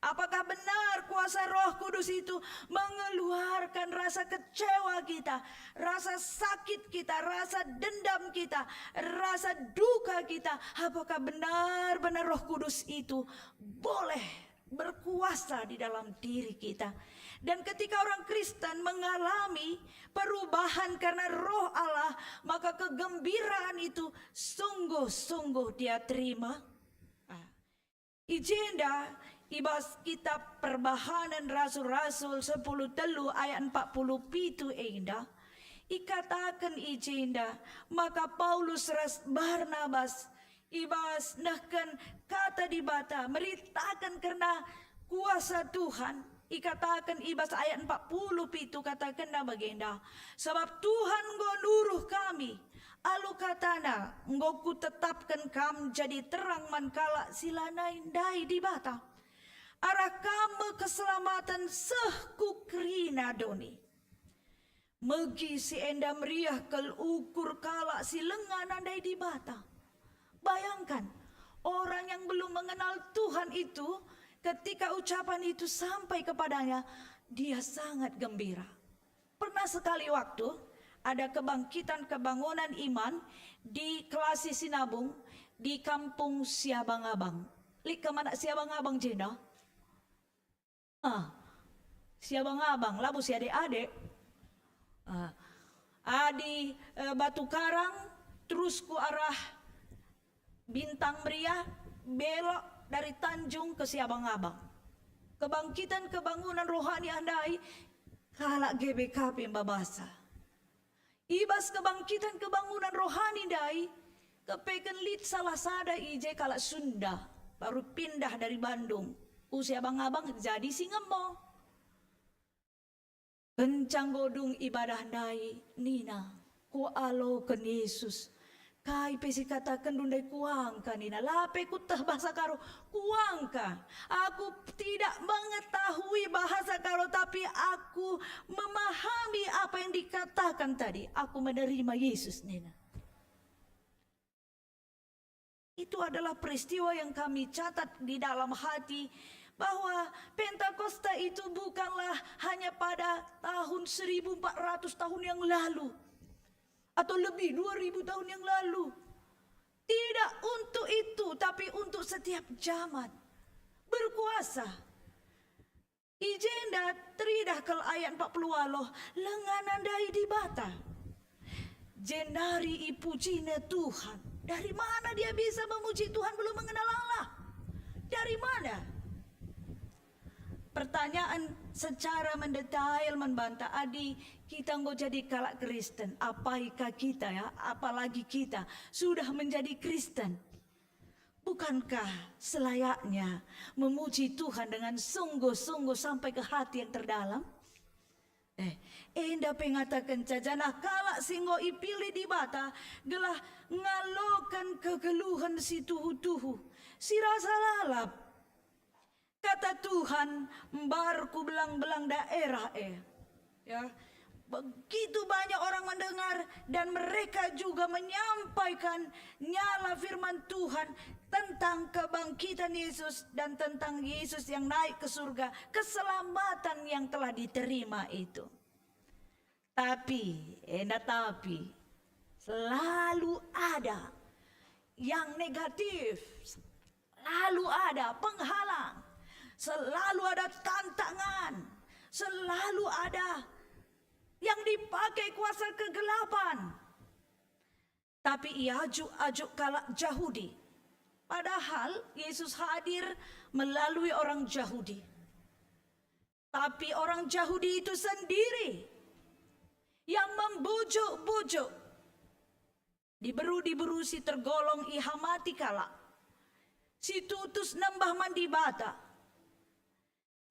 Apakah benar kuasa Roh Kudus itu mengeluarkan rasa kecewa kita, rasa sakit kita, rasa dendam kita, rasa duka kita? Apakah benar-benar Roh Kudus itu boleh berkuasa di dalam diri kita? Dan ketika orang Kristen mengalami perubahan karena Roh Allah, maka kegembiraan itu sungguh-sungguh dia terima. I jenda, i bas kitab Perbahanen Rasul-Rasul sepuluh telu ayat empat puluh pitu enda, ikataken i jenda maka Paulus ras Barnabas i bas nehken Kata Dibata, meritaken kerna kuasa Tuhan, ikataken i bas ayat empat puluh pitu, katakenna bagenda, "Sabap Tuhan enggo nuruh kami, alu kataNa enggo kutetapken kam jadi terang man kalak si lanai ndai Dibata. Arah kam me keselamaten seh ku kerina doni." Megi si enda meriah kal ukur kalak si langa nandai Dibata. Bayangkan, orang yang belum mengenal Tuhan itu, ketika ucapan itu sampai kepadanya, dia sangat gembira. Pernah sekali waktu, ada kebangkitan kebangunan iman di Kelasi Sinabung di kampung Siabang-abang. Lit ka man Siabang-abang jenda? Ah, Siabang-abang, labo Siadek-adek. Ah, adi, eh, Batu Karang, terus ku arah Bintang Meriah, belok dari Tanjung ke Siabang-abang. Kebangkitan kebangunan rohani ndai, kalak G B K P mbabasa. I bas kebangkitan kebangunan rohani ndai, kepeken lit salah sada i je kalak Sunda, baru pindah dari Bandung, ku Siabang-abang jadi si ngemo. Kenca enggo dung ibadah ndai, nina, "Kualoken Yesus. Kai pe si katakenndu ndai kuangka," nina. La pe kuteh bahasa Karo, "Kuangka. Aku tidak mengetahui bahasa Karo, tapi aku memahami apa yang dikatakan tadi. Aku menerima Yesus," nina. Itu adalah peristiwa yang kami catat di dalam hati, bahwa Pentakosta itu bukanlah hanya pada tahun seribu empat ratus tahun yang lalu, atau lebih dua ribu tahun yang lalu. Tidak untuk itu, tapi untuk setiap zaman. Berkuasa. I jenda teridah kal ayat empat puluh waluh, lenga nandai Dibata. Jenari ipujina Tuhan. Dari mana dia bisa memuji Tuhan belum mengenal Allah? Dari mana? Pertanyaan secara mendetail man banta, adi kita enggo jadi kalak Kristen, apai ka kita, ya, apalagi kita sudah menjadi Kristen? Bukankah selayaknya memuji Tuhan dengan sungguh-sungguh sampai ke hati yang terdalam? Eh, enda pe ngatakenca, janah kalak si enggo ipilih Dibata gelah ngaloken kegeluhen si tuhu-tuhu, si rasa lalap. Kata Tuhan mbar ku belang-belang daerah e. Ya, begitu banyak orang mendengar dan mereka juga menyampaikan nyala firman Tuhan tentang kebangkitan Yesus dan tentang Yesus yang naik ke surga, keselamatan yang telah diterima itu. Tapi, enda tapi, selalu ada yang negatif, selalu ada penghalang, selalu ada tantangan, selalu ada yang dipakai kuasa kegelapan. Tapi iajuk-ajuk kalak Jahudi. Padahal Yesus hadir melalui orang Jahudi. Tapi orang Jahudi itu sendiri yang membujuk-bujuk diberu-diberu si tergolong ihamati kalak, si tutus nembah man Dibata.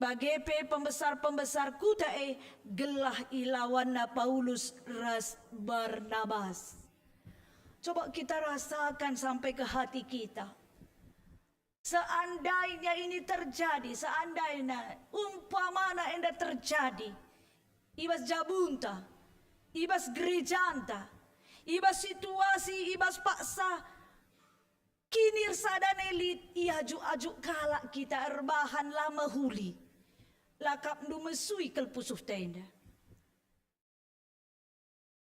Bage pe pembesar-pembesar kuta e gelah ilawanna Paulus ras Barnabas. Coba kita rasakan sampai ke hati kita. Seandainya ini terjadi, seandainya umpamana enda terjadi i bas jabunta, i bas gerejanta, i bas situasi, i bas paksa, kinirsada e lit iajuk-ajuk kalak kita erbahan la mehuli, la kap ndu mesui kal pusuhta enda.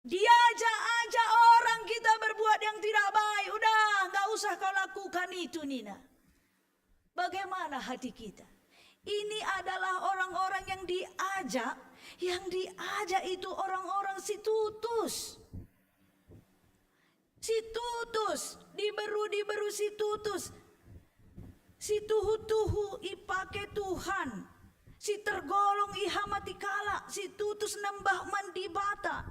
Diajak-ajak orang kita berbuat yang tidak baik, "Udah, nggak usah kau lakukan itu," nina. Bagaimana hati kita? Ini adalah orang-orang yang diajak, yang diajak itu orang-orang si tutus. Si tutus, diberu-diberu si tutus. Si tuhu-tuhu ipake Tuhan, si tergolong ihamati kalak si tutus nembah man Dibata,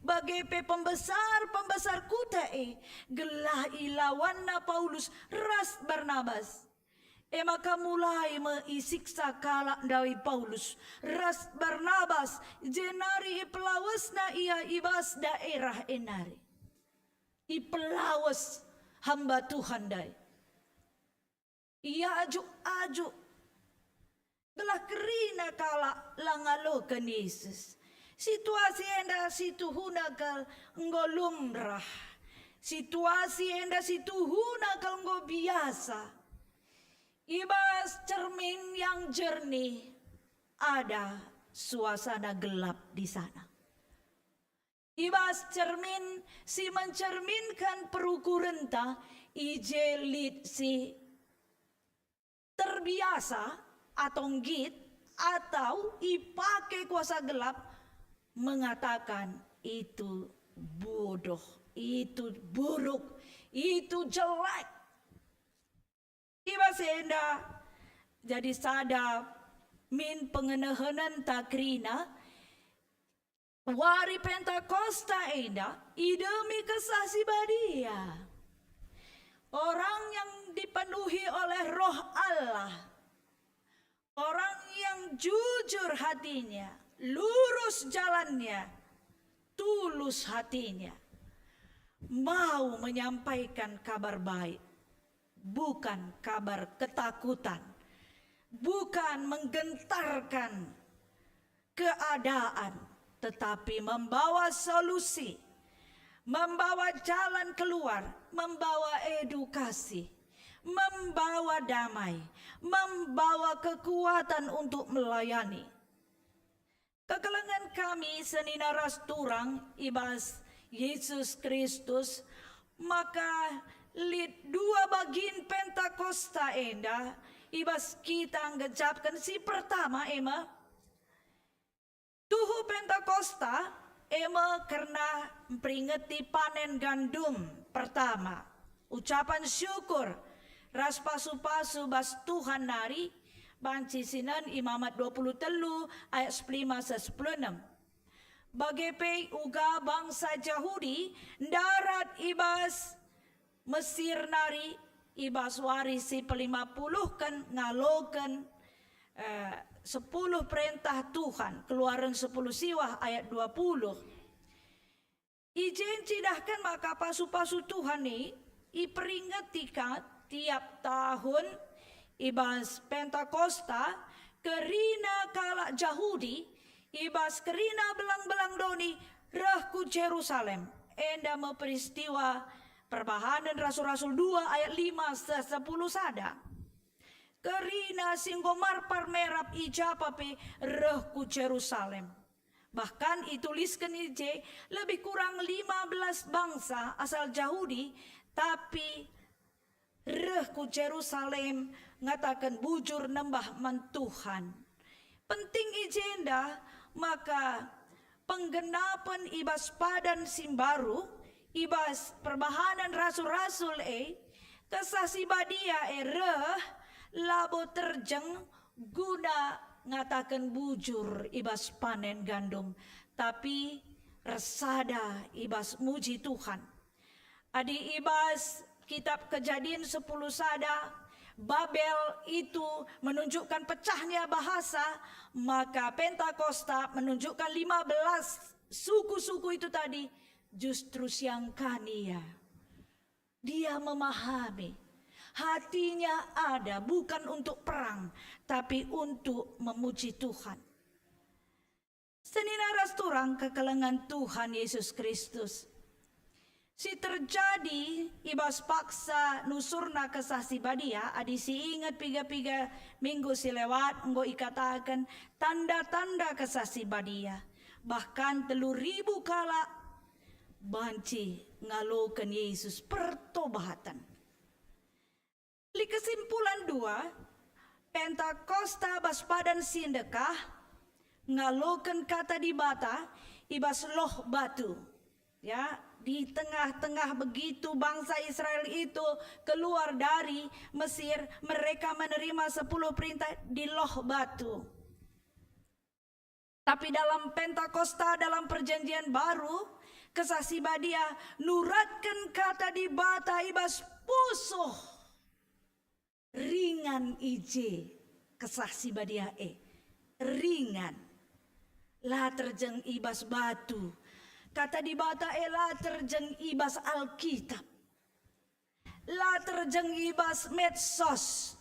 bage pe pembesar-pembesar kuta e, gelah ilawanna Paulus ras Barnabas. E maka mulai me isiksa kalak ndai Paulus ras Barnabas, jenari ipelawesna ia i bas daerah e nari. Ipelawes hamba Tuhan ndai. Ia ajuk-ajuk gelah kerina kalak la ngaloken Yesus. Situasi enda situhuna kal enggo lumrah. Situasi enda situhuna kal enggo biasa. I bas cermin yang jernih ada suasana gelap di sana. I bas cermin si mencerminkan perukurenta, i je lit si terbiasa atau nggit atau ipake kuasa gelap mengatakan itu bodoh, itu buruk, itu jelek. I bas enda jadi sada min pengenehenenta kerina wari Pentakosta enda idemi Kesah Si Badia. Orang yang dipenuhi oleh Roh Allah, orang yang jujur hatinya, lurus jalannya, tulus hatinya, mau menyampaikan Kabar Baik, bukan kabar ketakutan, bukan menggentarkan keadaan, tetapi membawa solusi, membawa jalan keluar, membawa edukasi, membawa damai, membawa kekuatan untuk melayani. Kekelengen kami senina ras turang i bas Yesus Kristus, maka lit dua bagin Pentakosta enda i bas kita nggejapken. Si pertama e me, tuhu Pentakosta e me kerna mperingeti panen gandum pertama, ucapan syukur ras pasu-pasu bas Tuhan nari, banci sinen Imamat dua puluh telu ayat sepuluh lima seh sepuluh enem. Bage pe uga bangsa Jahudi ndarat i bas Mesir nari, i bas wari si pelima puluhken ngaloken, eh, sepuluh perentah Tuhan, Keluaran sepuluh siwah ayat dua puluh. I je ncidahken maka pasu-pasu Tuhan e iperingeti ka tiap tahun i bas Pentakosta, kerina kalak Jahudi i bas kerina belang-belang doni reh ku Jerusalem. Enda me peristiwa Perbahanen Rasul-Rasul dua ayat lima seh sepuluh sada. Kerina si enggo marpar merap i japa pe reh ku Jerusalem. Bahkan itulisken i je lebih kurang lima belas bangsa asal Jahudi, tapi reh ku Jerusalem ngataken bujur nembah man Tuhan. Penting i jenda maka penggenapen i bas padan si mbaru, i bas perbahanen rasul-rasul e, Kesah Si Badia e reh labo terjeng guna ngataken bujur i bas panen gandum, tapi ersada i bas muji Tuhan. Adi i bas kitab Kejadin sepuluh sada, Babel itu menunjukkan pecahnya bahasa, maka Pentakosta menunjukkan lima belas suku-suku itu tadi justru siangkan ia. Dia memahami, hatinya ada bukan untuk perang, tapi untuk memuji Tuhan. Senina ras turang kekelengen Tuhan Yesus Kristus. Si terjadi i bas paksa nusurna Kesah Si Badia, adi si inget piga-piga minggu si lewat enggo ikataken tanda-tanda Kesah Si Badia. Bahkan telu ribu kalak banci ngaloken Yesus pertobaten. Lit kesimpulan dua, Pentakosta bas padan si ndekah ngaloken Kata Dibata i bas loh batu. Ya, Di tengah-tengah begitu bangsa Israel itu keluar dari Mesir, mereka menerima sepuluh perintah di Loh Batu. Tapi dalam Pentakosta, dalam Perjanjian Baru, Kesah Si Badia nuratken kata Dibata i bas pusuh. Ringan i je Kesah Si Badia e. Ringan. La terjeng i bas batu. Kata Dibata e la terjeng i bas Alkitab. La terjeng i bas medsos.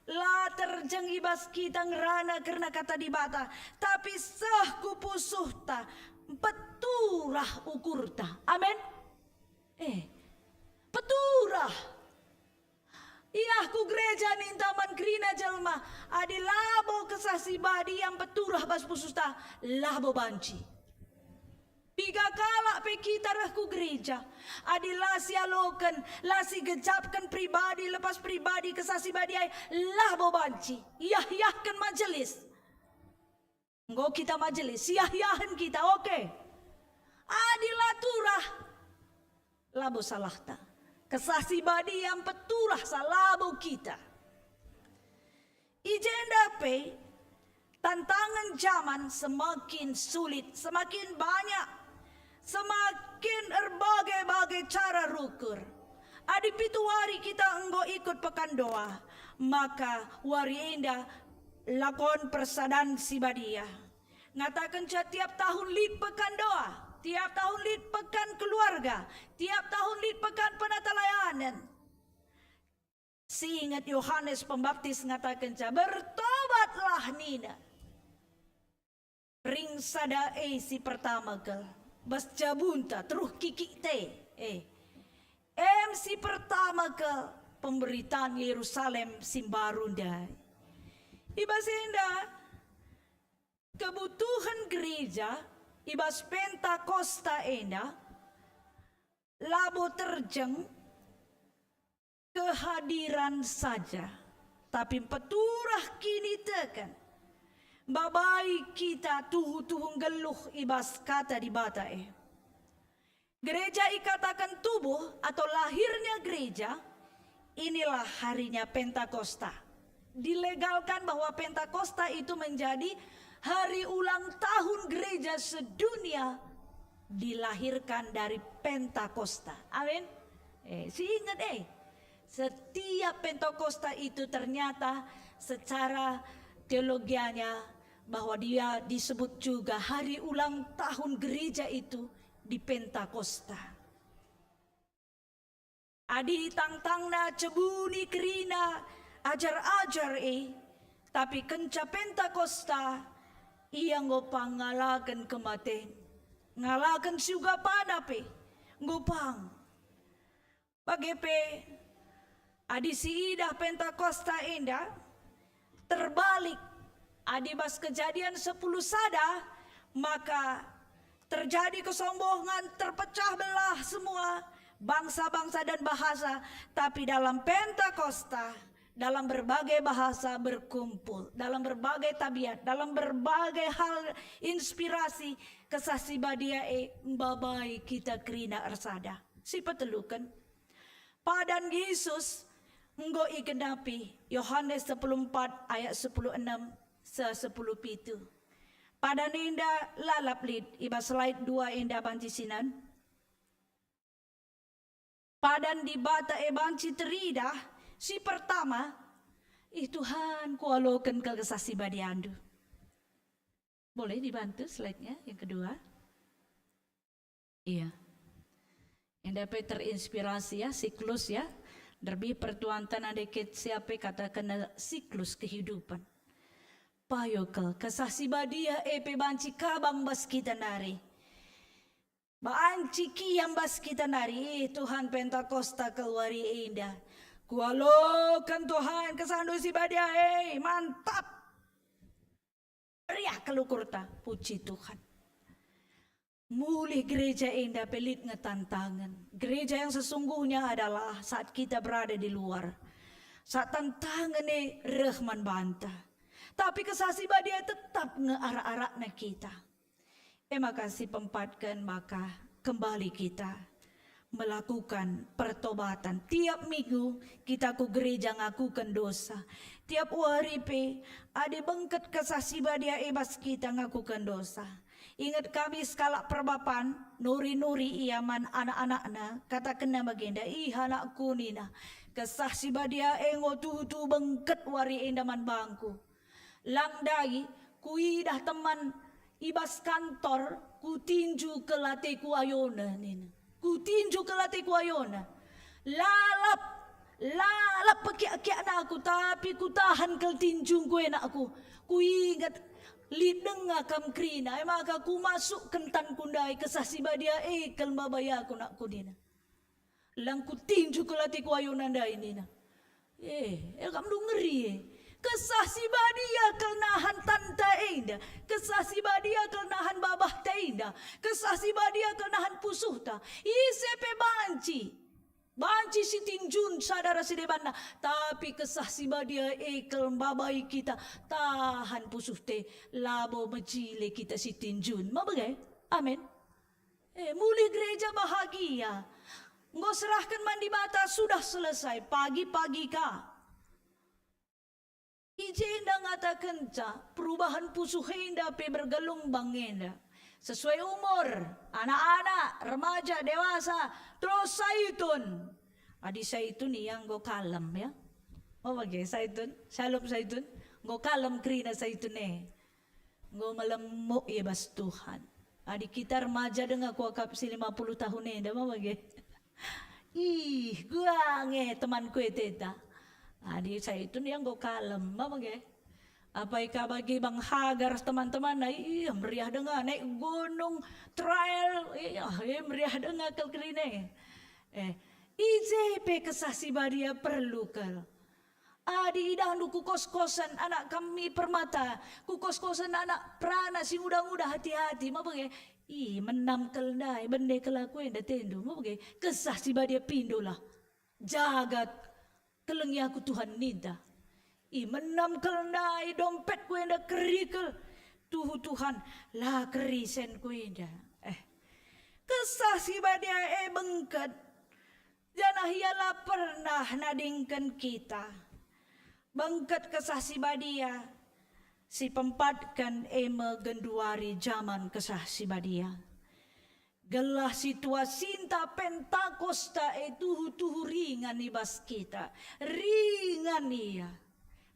La terjeng i bas kita ngerana kerna Kata Dibata. Tapi seh ku pusuhta, mpeturah ukurta. Amin. Eh, peturah. Iah ku gereja ninta man kerina jelma, adi labo Kesah Si Badia mpeturah bas pusuhta, labo banci. Piga kalak pe kita reh ku gereja, adi la sialoken, la sigejapken pribadi lepas pribadi Kesah Si Badia e, labo banci. Iah-iahken majelis. Enggo kita majelis, siah-iahen kita, oke. Adi la turah, labo salahta. Kesah Si Badia mpeturah sa labo kita. I jenda pe, tantangen jaman semakin sulit, semakin banyak, semakin erbagai-bagai cara rukur. Adi pitu wari kita enggo ikut pekan doa, maka wari enda lakon persadan si badia. Ngatakenca tiap tahun lit pekan doa, tiap tahun lit pekan keluarga, tiap tahun lit pekan penatalayanen. Siinget Yohanes Pembaptis ngatakenca, "Bertobatlah," nina. Ring sada e si pertama kal, bas jabunta teruh kikik te, eh. Em si pertama kal pemberitaan Yerusalem si mbaru ndai. I bas enda, kebutuhen gereja i bas Pentakosta enda labo terjeng kehadiran saja, tapi mpeturah kiniteken, mbabai kita tuhu-tuhu nggeluh i bas Kata Dibata e. Gereja ikataken tubuh atau lahirnya gereja, inilah harinya Pentakosta. Dilegalkan bahwa Pentakosta itu menjadi hari ulang tahun gereja sedunia, dilahirkan dari Pentakosta. Amin. Eh, siinget, eh, setiap Pentakosta itu ternyata secara teologianya bahwa dia disebut juga hari ulang tahun gereja itu di Pentakosta. Adi tangtangna cebuni kerina ajar-ajar e, tapi kenca Pentakosta, ia enggo pang ngalaken kematen, ngalaken si ugapana pe enggo pang. Bage pe, adi siidah Pentakosta enda, terbalik, adi bas Kejadian sepuluh sada, maka terjadi kesombongan, terpecah belah semua bangsa-bangsa dan bahasa, tapi dalam Pentakosta, dalam berbagai bahasa berkumpul, dalam berbagai tabiat, dalam berbagai hal inspirasi, Kesah Si Badia e mbabai kita kerina ersada. Si peteluken, padan Yesus enggo igenapi, Yohanes sepuluh empat ayat sepuluh enam seh sepuluh pitu. Padan enda lalap lit i bas slide dua enda banci sinan. Padan Dibata e banci teridah, si pertama, "Ih Tuhan, kualoken kal Kesah Si Badiandu." Boleh dibantu slide-nya yang kedua? Iya. Enda pe terinspirasi ya, siklus ya. Derbi pertuanta nande ket siape katakenna siklus kehidupan. Payo kal, Kesah Si Badia e pe banci kabang bas kita nari. Banci kiam bas kita nari, ih Tuhan, Pentakosta kal wari enda. Kualoken Tuhan, Kesahndu Si Badia e, mantap. Meriah kal ukurta, puji Tuhan. Mulih gereja enda pe lit nge tantangen. Gereja yang sesungguhnya adalah saat kita berada di luar. Saat tantangen e reh man banta. Tapi Kesah Si Badia tetap nge arak-arakna kita. E maka si pempatken maka kembali kita. melakukan pertobatan. Tiap minggu kita ku gereja ngakuken dosa. Tiap wari pe, adi bengket Kesah Si Badia i bas kita ngakuken dosa. Inget kami sekalak perbapan, nuri-nuri ia man anak-anakna, katakenna bagenda, "Ih, anakku," nina, "Kesah Si Badia e enggo tuhu-tuhu bengket wari enda man bangku. Lang ndai kuidah teman i bas kantor, kutinju kel ateku ayona," nina. "Kutinju kel ateku ayona. Lalap, lalap pekiak-kiakna aku, tapi kutahan kel tinjungku, anakku. Kuinget lit denga kam kerina, e maka kumasukken tanku ndai, Kesah Si Badia e kel mbabai aku, anakku," nina. "Lang kutinju kel ateku ayona ndai," nina. Eh, eh, kam dungeri, eh. Kesah Si Badia kel nahan tanta enda. Kesah Si Badia kel nahan babahta enda. Kesah Si Badia kel nahan pusuhta. Ise pe banci. Banci sitinjun sada ras si debanna. Tapi Kesah Si Badia e kel mbabai kita. Tahan pusuhta. Labo mejile kita sitinjun. Ma bage? Amin. Eh, mulih gereja bahagia. Enggo serahken man Dibata sudah selesai, pagi-pagi ka. I jenda ngatakenca perubahan pusuh enda pe bergelung bang enda. Sesuai umur, anak-anak, remaja, dewasa, terus saitun. Adi saitun ia enggo kalem, ya. Oh, bage, saitun, salup saitun, enggo kalem kerina saitun e. Enggo melemuk i bas Tuhan. Adi kita remaja denga kuakap si lima puluh tahun enda ma bage. Ih, gua nge temanku e teta. Adi saitun ia enggo kalem ma bage. Apai ka bagi bang Hagar teman-teman, ih, meriah denga naik gunung trail, ih, eh, meriah denga kal kerina e. Eh, i je pe Kesah Si Badia perlu kal. Adi idahndu ku kos-kosen anak kami permata, ku kos-kosen anak perana si nguda-nguda hati-hati, ma bage, ih, menam kel ndai, bene kel aku enda tendu, ma bage, Kesah Si Badia pindolah. Jaga, kelengi aku Tuhan ninta. Ih, menam kel ndai, dompetku enda keri kel. Tuhu Tuhan, la keri senku enda. Eh, Kesah Si Badia e bengket. Janah ia la pernah nadingken kita. Bengket Kesah Si Badia, si pempatken e me genduari jaman Kesah Si Badia. Gelah situasinta Pentakosta e tuhu-tuhu ringan i bas kita. Ringan ia.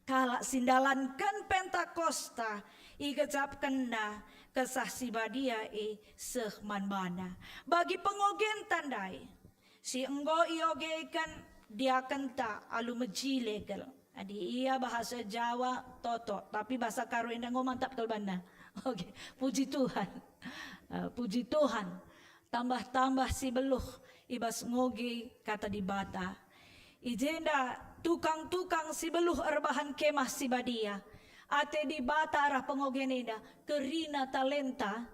Kalak si ndalanken Pentakosta, igejapkenna Kesah Si Badia e seh man bana. Bagi pengogenta ndai, si enggo iogeken diakenta alu mejile kal. Adi ia bahasa Jawa, toto, tapi bahasa Karo enda enggo mantap kal banna. Oke, puji Tuhan. Eh, puji Tuhan. Tambah-tambah si beluh i bas ngoge Kata Dibata. I jenda tukang-tukang si beluh erbahan Kemah Si Badia. Ate Dibata arah pengogen enda, kerina talenta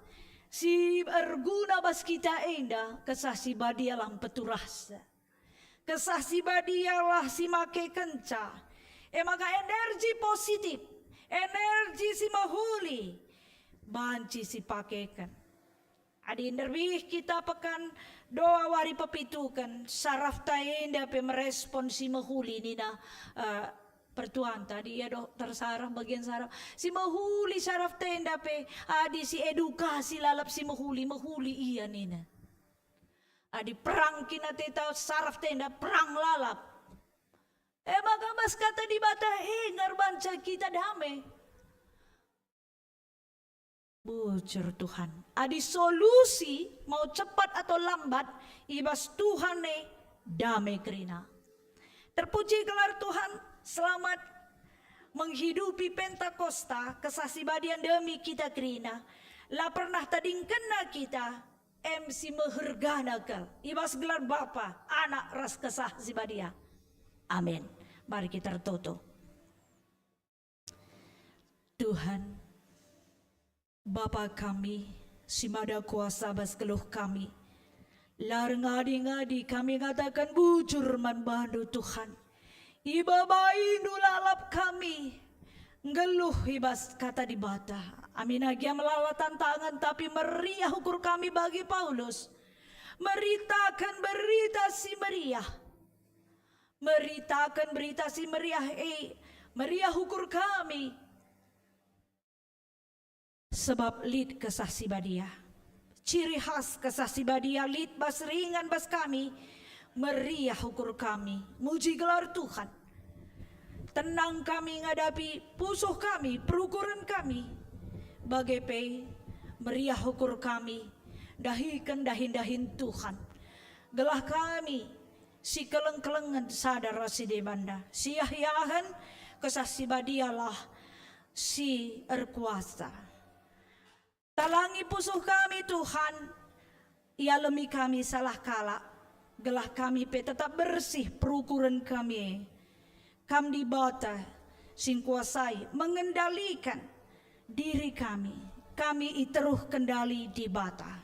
si erguna bas kita enda, Kesah Si Badia la mpeturahsa. Kesah Si Badialah si makekenca. E maka energi positif, energi si mehuli, banci sipakeken. Adi nderbih kita pekan doa wari pepituken, sarafta enda pe merespon si mehuli nina, eh, pertuanta, adi ia dokter saraf, bagian saraf. Si mehuli sarafta enda pe, adi si edukasi lalap si mehuli, mehuli ia nina. Adi perang kin ateta sarafta enda, perang lalap. E maka bas Kata Dibata e ngarbanca kita dame. Bujur Tuhan. Adi solusi mau cepat atau lambat, i bas Tuhan e dame kerina. Terpuji gelar Tuhan, selamat menghidupi Pentakosta, Kesah Si Badia ndemi kita kerina. La pernah tadingkenna kita, em si mehergana kal, i bas gelar Bapa, Anak, ras Kesah Si Badia. Amin. Mari kita ertoto. Tuhan, Bapa kami, si mada kuasa bas geluh kami, la erngadi-ngadi kami ngataken bujur man bandu, Tuhan. Ibabaindu lalap kami, nggeluh i bas Kata Dibata. Amin, gia melala tantangen, tapi meriah ukur kami bagi Paulus. Meritaken berita si meriah. Meritaken berita si meriah e, meriah ukur kami. Sebab lit Kesah Si Badia. Ciri khas Kesah Si Badia lit bas ringan bas kami, meriah ukur kami, muji gelar Tuhan. Tenang kami ngadapi pusuh kami, perukuren kami. Bage pe, meriah ukur kami, dahiken dahin-dahin Tuhan. Gelah kami si keleng-kelengen sada ras si debanna, siah-iahen Kesah Si Badialah si erkuasa. Talangi pusuh kami, Tuhan, ialemi kami salah kalak, gelah kami pe tetap bersih perukuren kami. Kam Dibata si ngkuasai, mengendalikan diri kami, kami iteruh kendali Dibata.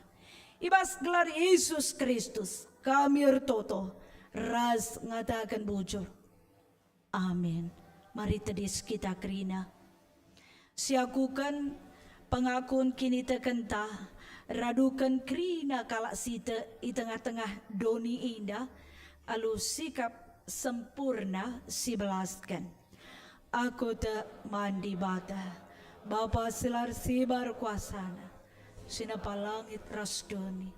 I bas gelar Yesus Kristus kami ertoto ras ngataken bujur. Amin. Mari tedis kita kerina. Siakuken pengakun kinitekenta, raduken kerina kalak si tek i tengah-tengah doni enda alu sikap sempurna sibelasken. Aku tek man Dibata, Bapa si la ersibar kuasana, si nepa langit ras doni.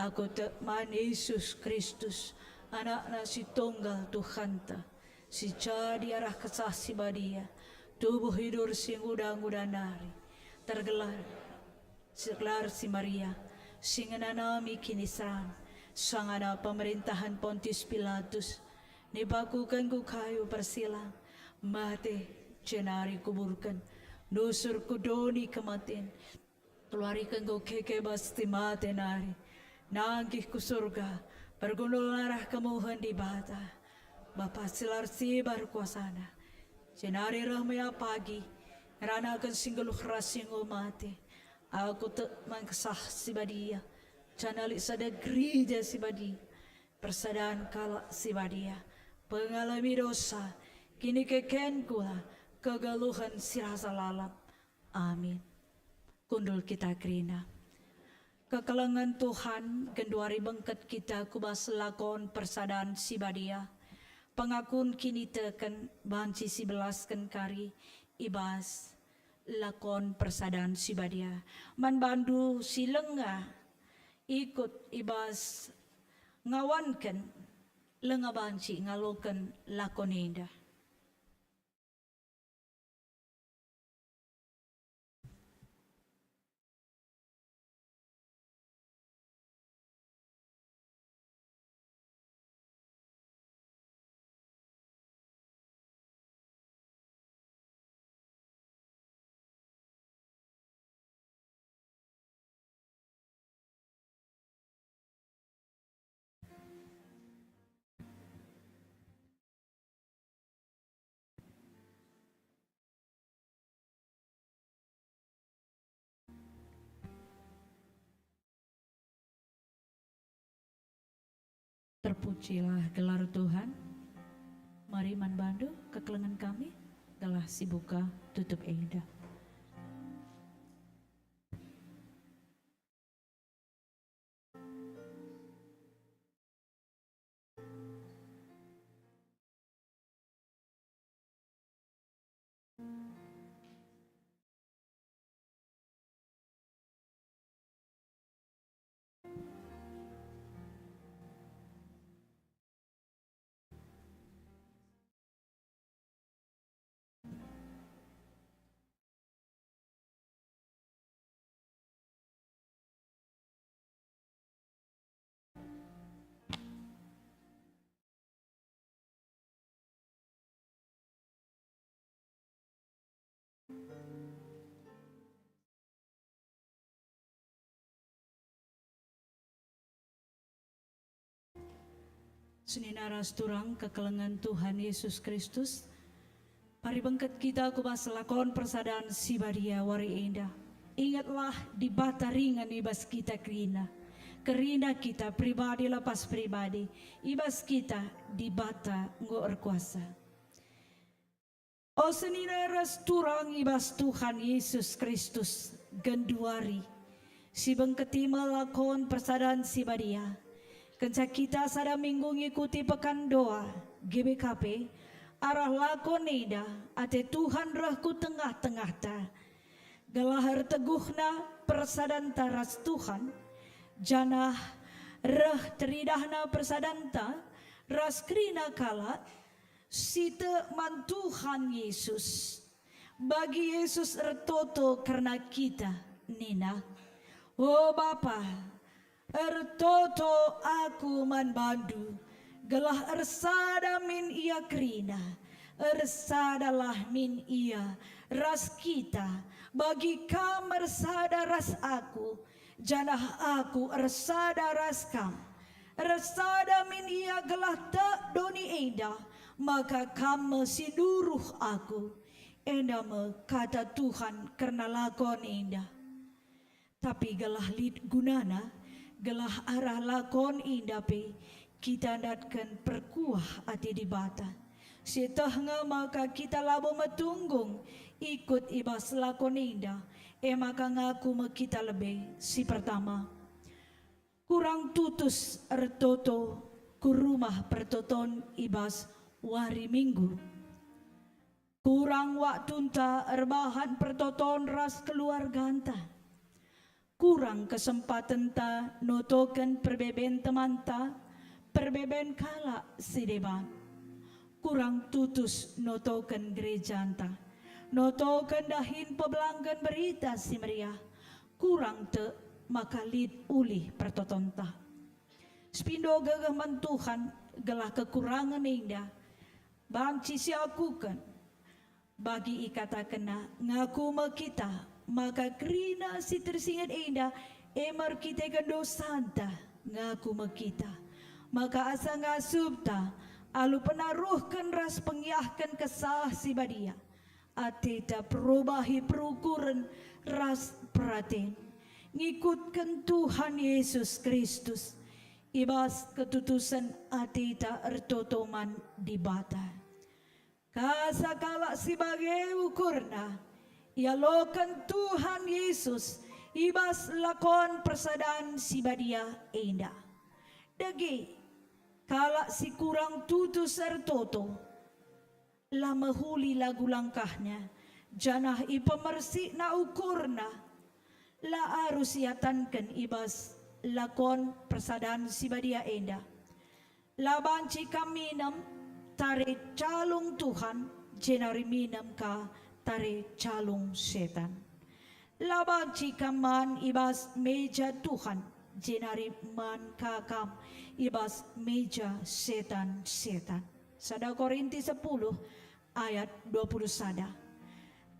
Aku tek man Yesus Kristus, Anakna si Tunggal Tuhanta, si jadi arah Kesah Si Badia, tubuh idur si nguda-nguda nari, tergelar, tergelar si Maria, si ngenanami kiniseran, sangana pemerintahen Pontius Pilatus, nipakuken ku kayu persilang, mate, jenari kuburken, nusur ku doni kematen, Keluariken enggo keke bas si mate nari, nangkih ku Surga, pergundul arah kemuhen Dibata, Bapa si la ersibar kuasana. Jenari reh me ia pagi, ngeranaken si nggeluh ras si enggo mate. Aku tek man Kesah Si Badia, janah lit sada Gereja Si Badia, persadan kalak si badia, pengalemi dosa, kinikeken kula, kegeluhen si rasa lalap. Amin. Kundul kita kerina. Kekelengen Tuhan, genduari bengket kita ku bas lakon persadan si badia. Pengakun kiniteken banci sibelasken kari i bas lakon persadan si badia. Man bandu si langa ikut i bas ngawanken, langa banci ngaloken lakon enda. Terpujilah gelar Tuhan. Mari man bandu kekelengen kami, gelah sibuka tutup enda. Senina ras turang kekelengen Tuhan Yesus Kristus, mari bengket kita ku bas lakon persadan si badia wari enda. Ingetlah, Dibata ringan i bas kita kerina. Kerina kita pribadi lepas pribadi, i bas kita Dibata enggo erkuasa. O senina ras turang i bas Tuhan Yesus Kristus, genduari Si bengketi me lakon persadan si badia. Kenca kita sada minggu ngikuti Pekan Doa G B K P, arah lakon enda ate Tuhan reh ku tengah-tengahta. Gelah erteguhna persadanta ras Tuhan, janah reh teridahna persadanta ras kerina kalak si tek man Tuhan Yesus. Bagi Yesus ertoto kerna kita, nina, "O Bapa, ertoto Aku man bandu, gelah ersada min ia kerina, ersadalah min ia ras kita, bagi Kam ersada ras Aku, janah Aku ersada ras Kam. Ersada min ia gelah tek doni enda, maka Kam me si nuruh Aku." Enda me kata Tuhan kerna lakon enda. Tapi gelah lit gunana, gelah arah lakon enda pe kita ndatken perkuah ate Dibata. Sieteh nge maka kita labo metunggung ikut i bas lakon enda, e maka ngaku me kita lebe. Si pertama, kurang tutus ertoto ku rumah pertoton i bas wari Minggu. Kurang waktunta erbahan pertoton ras keluarganta. Kurang kesempatenta notoken perbeben temanta, perbeben kalak si deban. Kurang tutus notoken gerejanta, notoken dahin pebelangken Berita Si Meriah. Kurang tek maka lit ulih pertotonta. Sepindo gegeh man Tuhan gelah kekurangen enda banci siakuken. Bagi ikatakenna, ngaku me kita maka kerina si tersinget enda e me erkiteken dosanta. Ngaku me kita maka asa ngasupta alu penaruhken ras pengiahken Kesah Si Badia, ateta perubahi perukuren ras peraten, ngikutken Tuhan Yesus Kristus, i bas ketutusen ateta ertoto man Dibata. Kasa kalak si bage ukurna, ialoken Tuhan Yesus i bas lakon persadan si badia enda. Dage, kalak si kurang tutus ertoto, la mehuli lagu langkahna, janah ipemersikna ukurna, la arus iatanken i bas lakon persadan si badia enda. La banci kam minem tare calung Tuhan, jenari minem ka tare calung setan. La banci kam man i bas meja Tuhan, jenari man ka kam i bas meja setan-setan. Sada Korinti sepuluh ayat dua puluh sada.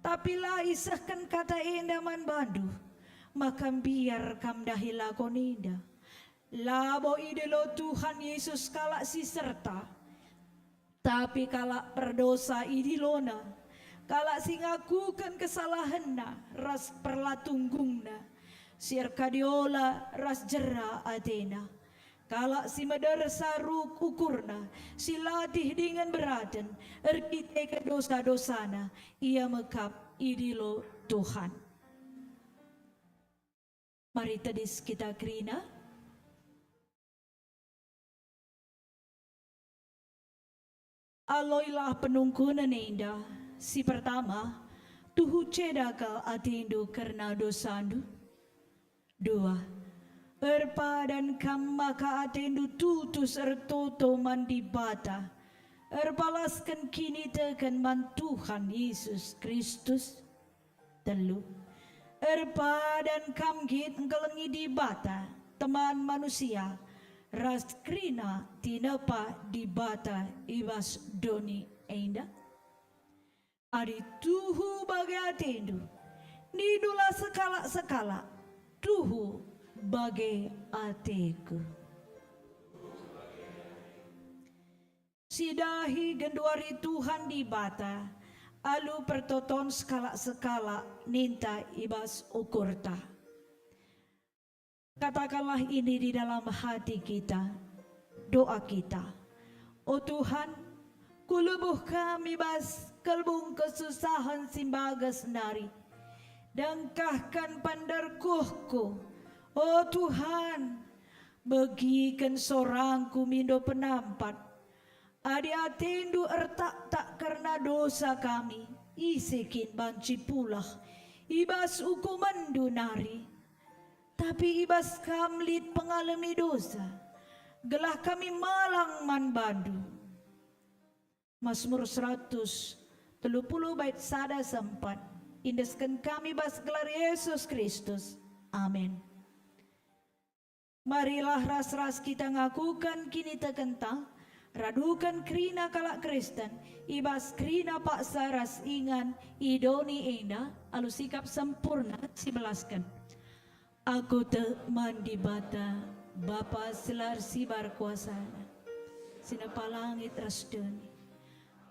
Tapi la isehken kata enda man bandu, maka mbiar kam ndahi lakon enda. Labo idilo Tuhan Yesus kalak si serta, tapi kalak perdosa idiloNa, kalak si ngakuken kesalahenna ras perlatunggungna, si erkadiola ras jera atena, kalak si medersa ruk ukurna, si latih dingen beraten erkiteken dosa-dosana, ia me kap idilo Tuhan. Mari tedis kita kerina. Aloilah penungkunen enda. Si pertama, tuhu ceda kal atendu kerna dosandu. Dua, erpadan kam maka atendu tutus ertoto man Dibata, erpalasken kiniteken man Tuhan Yesus Kristus. Telu, erpadan kam nggit ngkelengi Dibata, teman manusia, ras kerina tinepa Dibata i bas doni enda. Adi tuhu bage atendu, nindulah sekalak-sekalak, tuhu bage ateku. Sidahi genduari Tuhan Dibata alu pertoton sekalak-sekalak ninta i bas ukurta. Katakanlah ini di dalam hati kita, doa kita. O Tuhan, kulebuh kam i bas kelbung kesusahen si mbages nari. Dengkahken penderkuhku, O Tuhan, begiken sorangku mindo penampat. Adi atendu ertaktak kerna dosa kami, ise kin banci pulah i bas ukumenndu nari? Tapi i bas Kam lit pengalemi dosa, gelah kami malang man bandu. Masmur seratus telu puluh bait sada sempat. Iendesken kami bas gelar Yesus Kristus. Amin. Marilah ras-ras kita ngakuken kinitekenta, raduken kerina kalak Kristen, i bas kerina paksa ras ingan i doni enda alu sikap sempurna sibelasken. Aku tek man Dibata, Bapa si la ersibar kuasana, si nepa langit ras doni.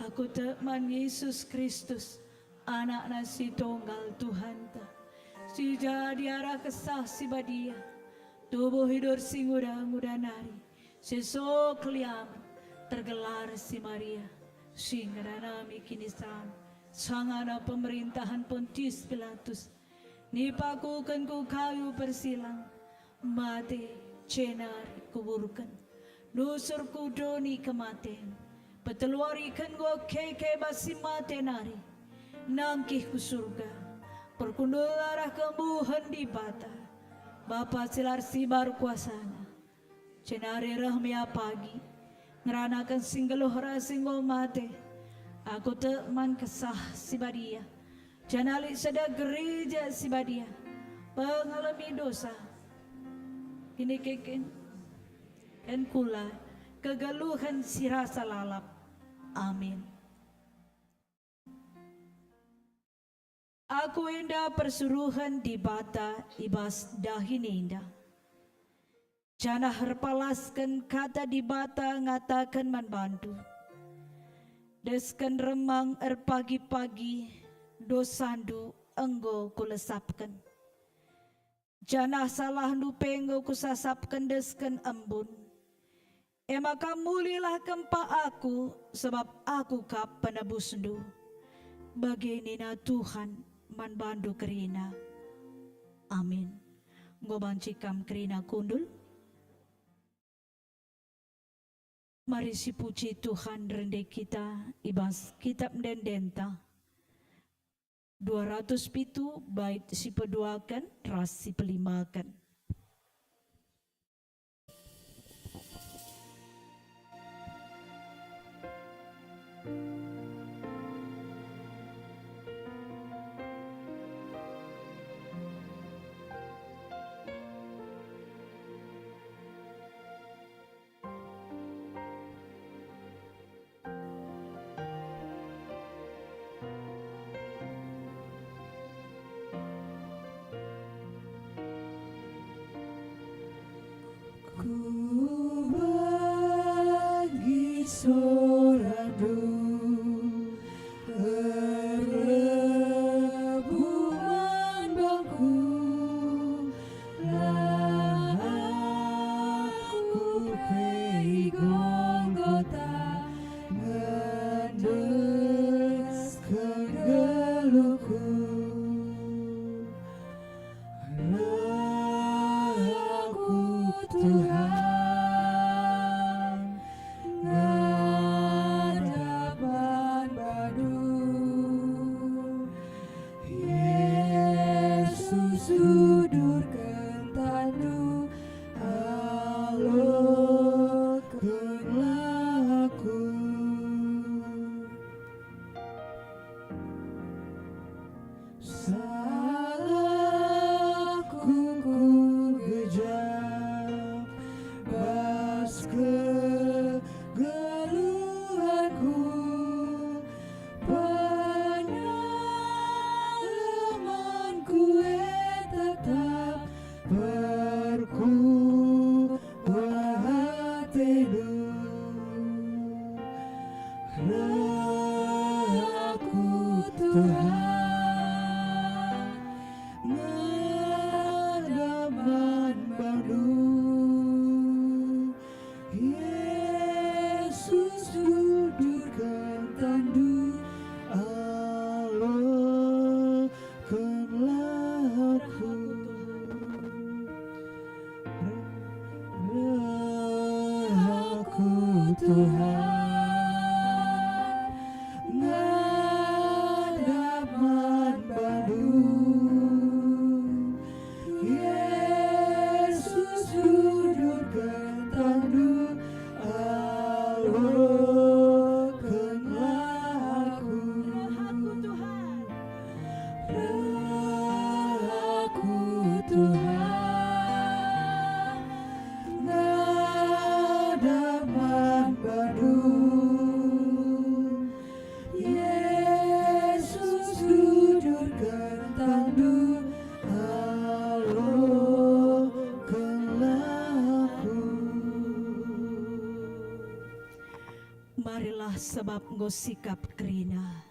Aku tek man Yesus Kristus, Anakna si Tunggal Tuhanta, si jadi arah Kesah Si Badia, tubuh idur si nguda-nguda nari, si seh keliamen, tergelar si Maria, si ngeranami kiniseran, sangana pemerintahen Pontius Pilatus, nipakuken ku kayu persilang, mate, jenari kuburken. Nusur ku doni kematen, peteluariken enggo keke bas si mate nari, nangkih ku Surga, perkundul arah kemuhen Dibata, Bapa si la ersibar kuasana. Jenari reh me ia pagi, ngeranaken si nggeluh ras si enggo mate. Aku tek man Kesah Si Badia, janah lit sada Gereja Si Badia, pengalemi dosa, kinikeken, ken kula, kegeluhen si rasa lalap. Amin. Aku enda persuruhen Dibata i bas dahin enda, janah erpalasken kata Dibata ngataken man bandu, desken remang erpagi-pagi, dosandu enggo Kulesapken, janah salahndu pe enggo Kusasapken desken embun. E maka mulilah kempak Aku, sabap Aku kap penebusndu. Bage nina Tuhan man bandu kerina. Amin. Enggo banci kam kerina kundul? Mari sipuji Tuhan rende kita i bas Kitap Ende-endenta, dua ratus pitu bait sipeduaken ras sipelimaken. Kubegi sorandu erlebuh man bangku, la aku pe i Golgota ngendesken geluhku. Reh aku, Tuhan, ngadap man bandu. Yesus, udurken tanNdu, alokenlah aku. Salahku kugejap bas kegeluhanku, penyalemenku e tak Sebab enggo sikap kerina.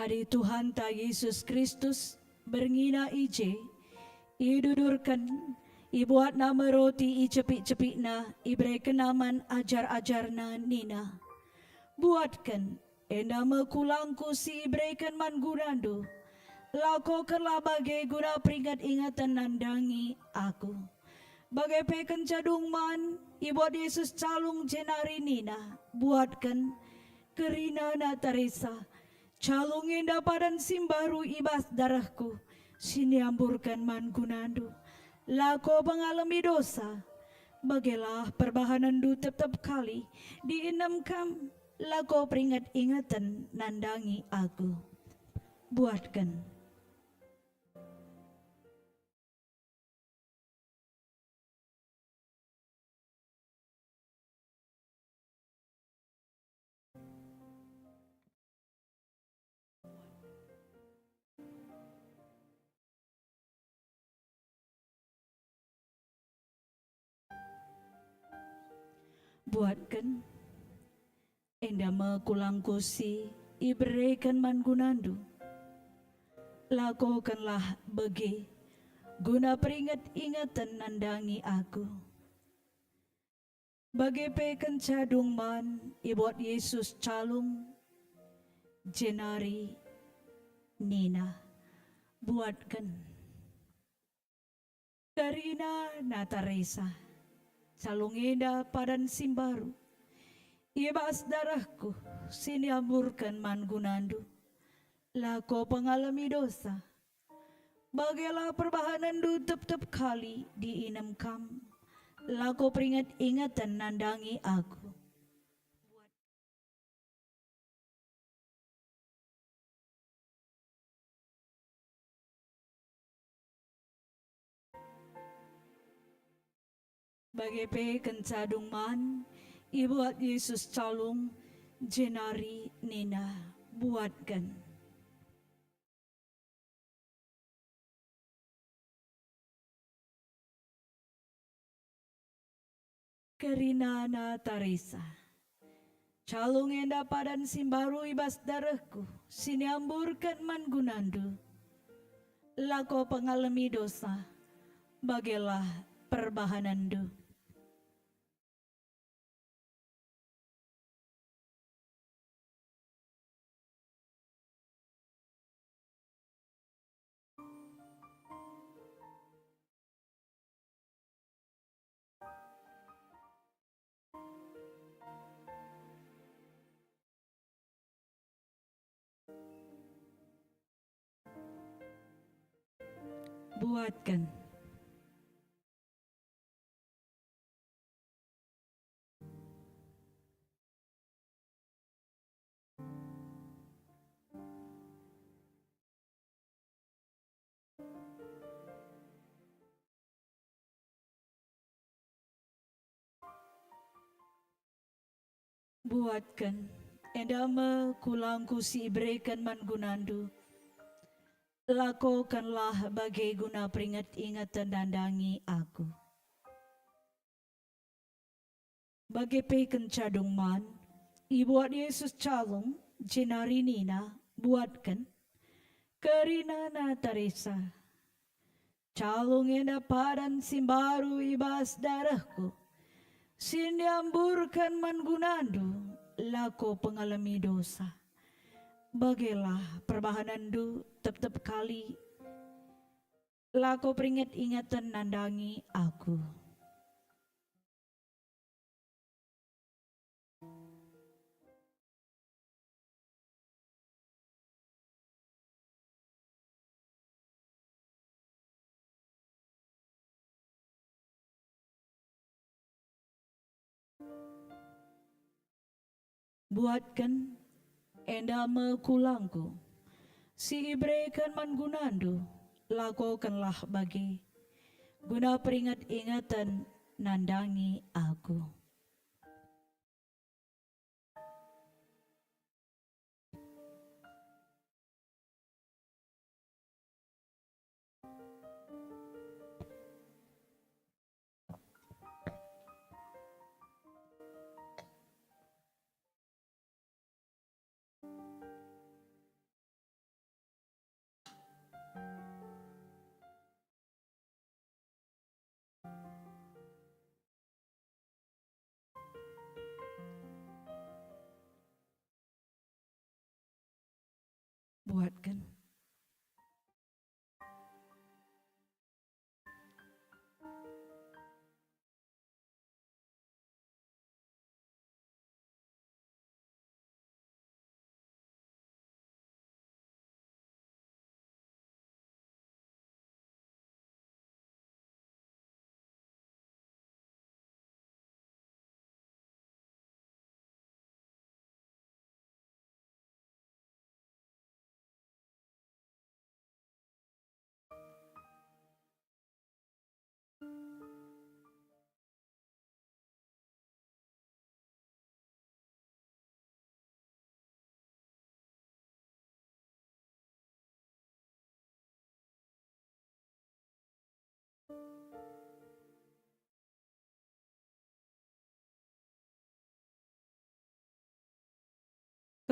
Adi Tuhanta Jesus Kristus berngiNa i je, idudurken, ibuatNa me roti i cepik-cepikNa, iberekenNa man ajar-ajarNa nina, "Buatken, enda me kulangKu si ibereken man gunandu. Lakokenlah bage guna peringet-ingeten nandangi Aku." Bage pe kenca dung man, ibuat Jesus calung jenari nina, "Buatken, kerina na taresa, calung enda padan si mbaru i bas darehKu, si niamburken man gunandu. Lako pengalemi dosa, bagelah perbahanenndu tep-tep kali diinem kam, lako peringet-ingeten nandangi Aku. Buatken." Buatken, enda me kulangKu si ibereken man gunandu. Lakokenlah bage, guna peringet-ingeten nandangi Aku. Bage pe kenca dung man, ibuat Jesus calung, jenari nina, "Buatken." Kerina na taresa, calung enda padan si mbaru, i bas darehKu si niamburken man gunandu. Lako pengalemi dosa, bagelah perbahanenndu tep-tep kali diinem kam. Lako peringet-ingeten nandangi Aku. Bage pe kenca dung man, ibuat Jesus calung, jenari nina, "Buatken." Kerina na taresa, calung enda padan si mbaru i bas darehKu si niamburken man gunandu. Lako pengalemi dosa, bagelah perbahanenndu. Buatken. Buatken, enda me kulangKu si ibereken man gunandu. Lakokenlah bage guna peringet-ingeten nandangi Aku. Bage pe kenca dung man, ibuat Jesus calung, jenari nina, "Buatken, kerina na taresa. Calung enda padan si mbaru i bas darehKu, si niamburken man gunandu, lako pengalemi dosa. Bagelah perbahanenndu tep-tep kali, lako peringet-ingeten nandangi Aku." Buatken, enda me kulangKu, Si ibereken man gunandu, lakokenlah bage, guna peringet-ingeten nandangi aku. Buatken.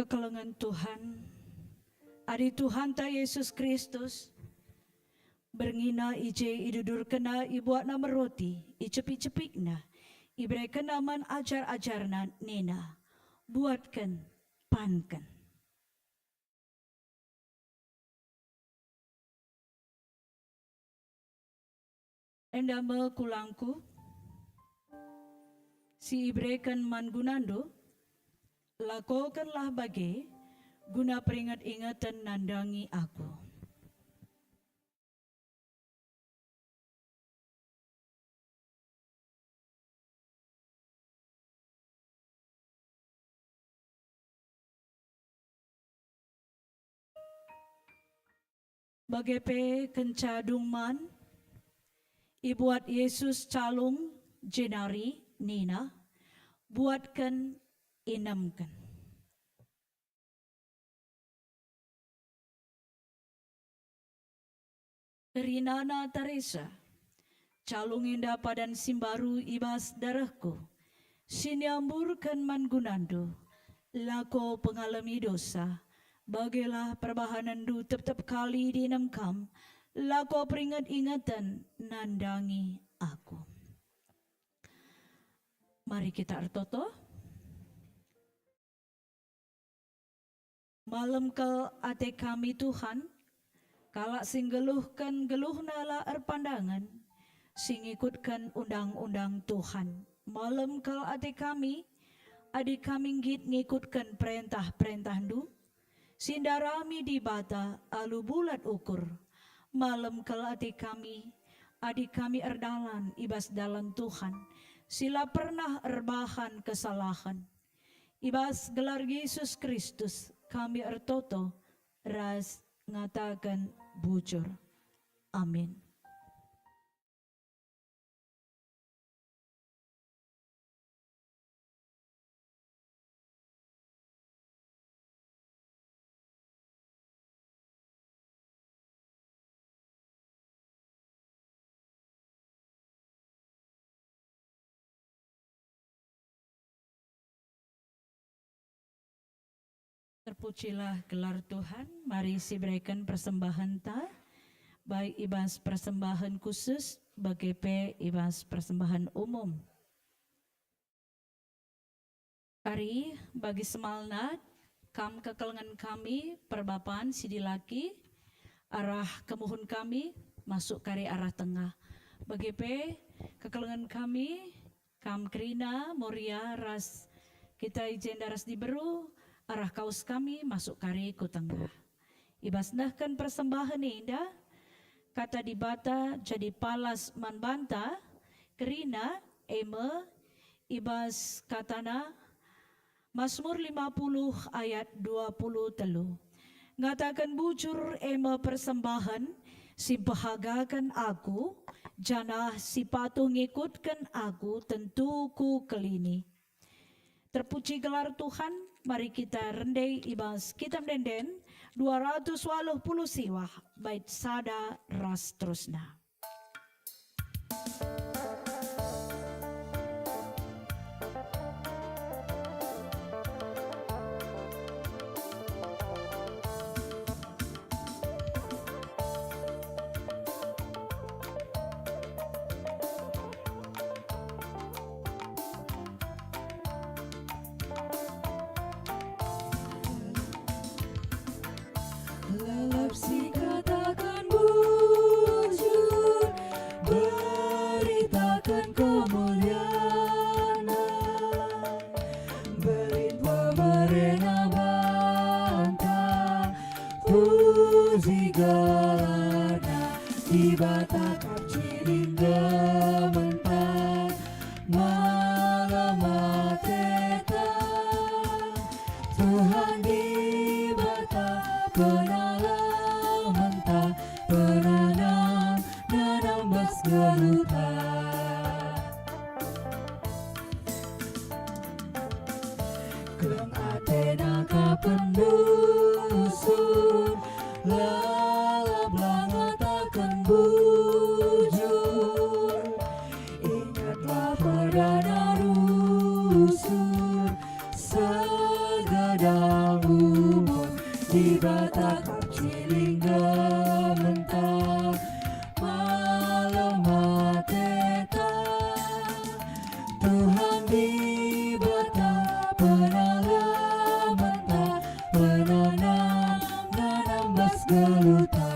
Kekelengen Tuhan, adi Tuhanta Jesus Kristus, berngiNa i je idudurkenNa, ibuatNa me roti, icepik-cepikNa, iberekenNa man ajar-ajarNa nina, "Buatken, panken." Enda me kulangku, si ibereken man gunandu, lakokenlah bage guna peringet-ingeten nandangi aku. Bage pe kenca dung man, ibuat Jesus calung jenari nina, "Buatken, inemken." Kerinana Teresa, calung enda padan si mbaru i bas darehku, si niamburken man gunandu, lako pengalemi dosa, bagelah perbahanenndu tep-tep kali dingen kam, lako peringet-ingeten nandangi aku. Mari kita ertoto. Malem kal ate kami, Tuhan, kalak si nggeluhken geluhna la erpandangen, si ngikutken undang-undang Tuhan. Malem kal ate kami, adi kami nggit ngikutken perentah-perentahndu, si ndarami Dibata alu bulat ukur. Malem kal ate kami, adi kami erdalan i bas dalan Tuhan, si la pernah erbahan kesalahen. I bas gelar Jesus Kristus kami ertoto ras ngataken bujur. Amin. Terpujilah gelar Tuhan, mari sibereken persembahenta, baik i bas persembahen khusus, bage pe i bas persembahen umum. Kari bagi semalna, kam kekelengen kami, perbapan si dilaki, arah kemuhun kami, masuk kari arah tengah. Bage pe kekelengen kami, kam kerina, Moria, ras kita i jenda ras diberu, arah kawes kami, masuk kari ku tengah. I bas nehken persembahen enda, Kata Dibata jadi palas man banta, kerina, e me, i bas katana, Masmur lima puluh ayat dua puluh telu, Ngataken bujur e me persembahen si mpehagaken aku, janah si patuh ngikutken aku tentu kukelini. Terpuji gelar Tuhan, mari kita rende i bas Kitab Ende-enden dua ratus waluh puluh siwah, bait sada ras terusna. Lalap si kataken bujur, beritaken kemulianNa, mbelin pemerena banta, puji gelarNa, Dibata kap cilingga mentah. Malem ateta, Tuhan Dibata, penala mentah, penanam, nanam bas geluhta. Keleng atena ka pendusun, lalaplah ngataken bujur. Ingetlah perdana rusur, segadang umur, Dibata kap cilingga mentah. Malem ateta, Tuhan Dibata, penala mentah, penanam, nanam bas geluhta.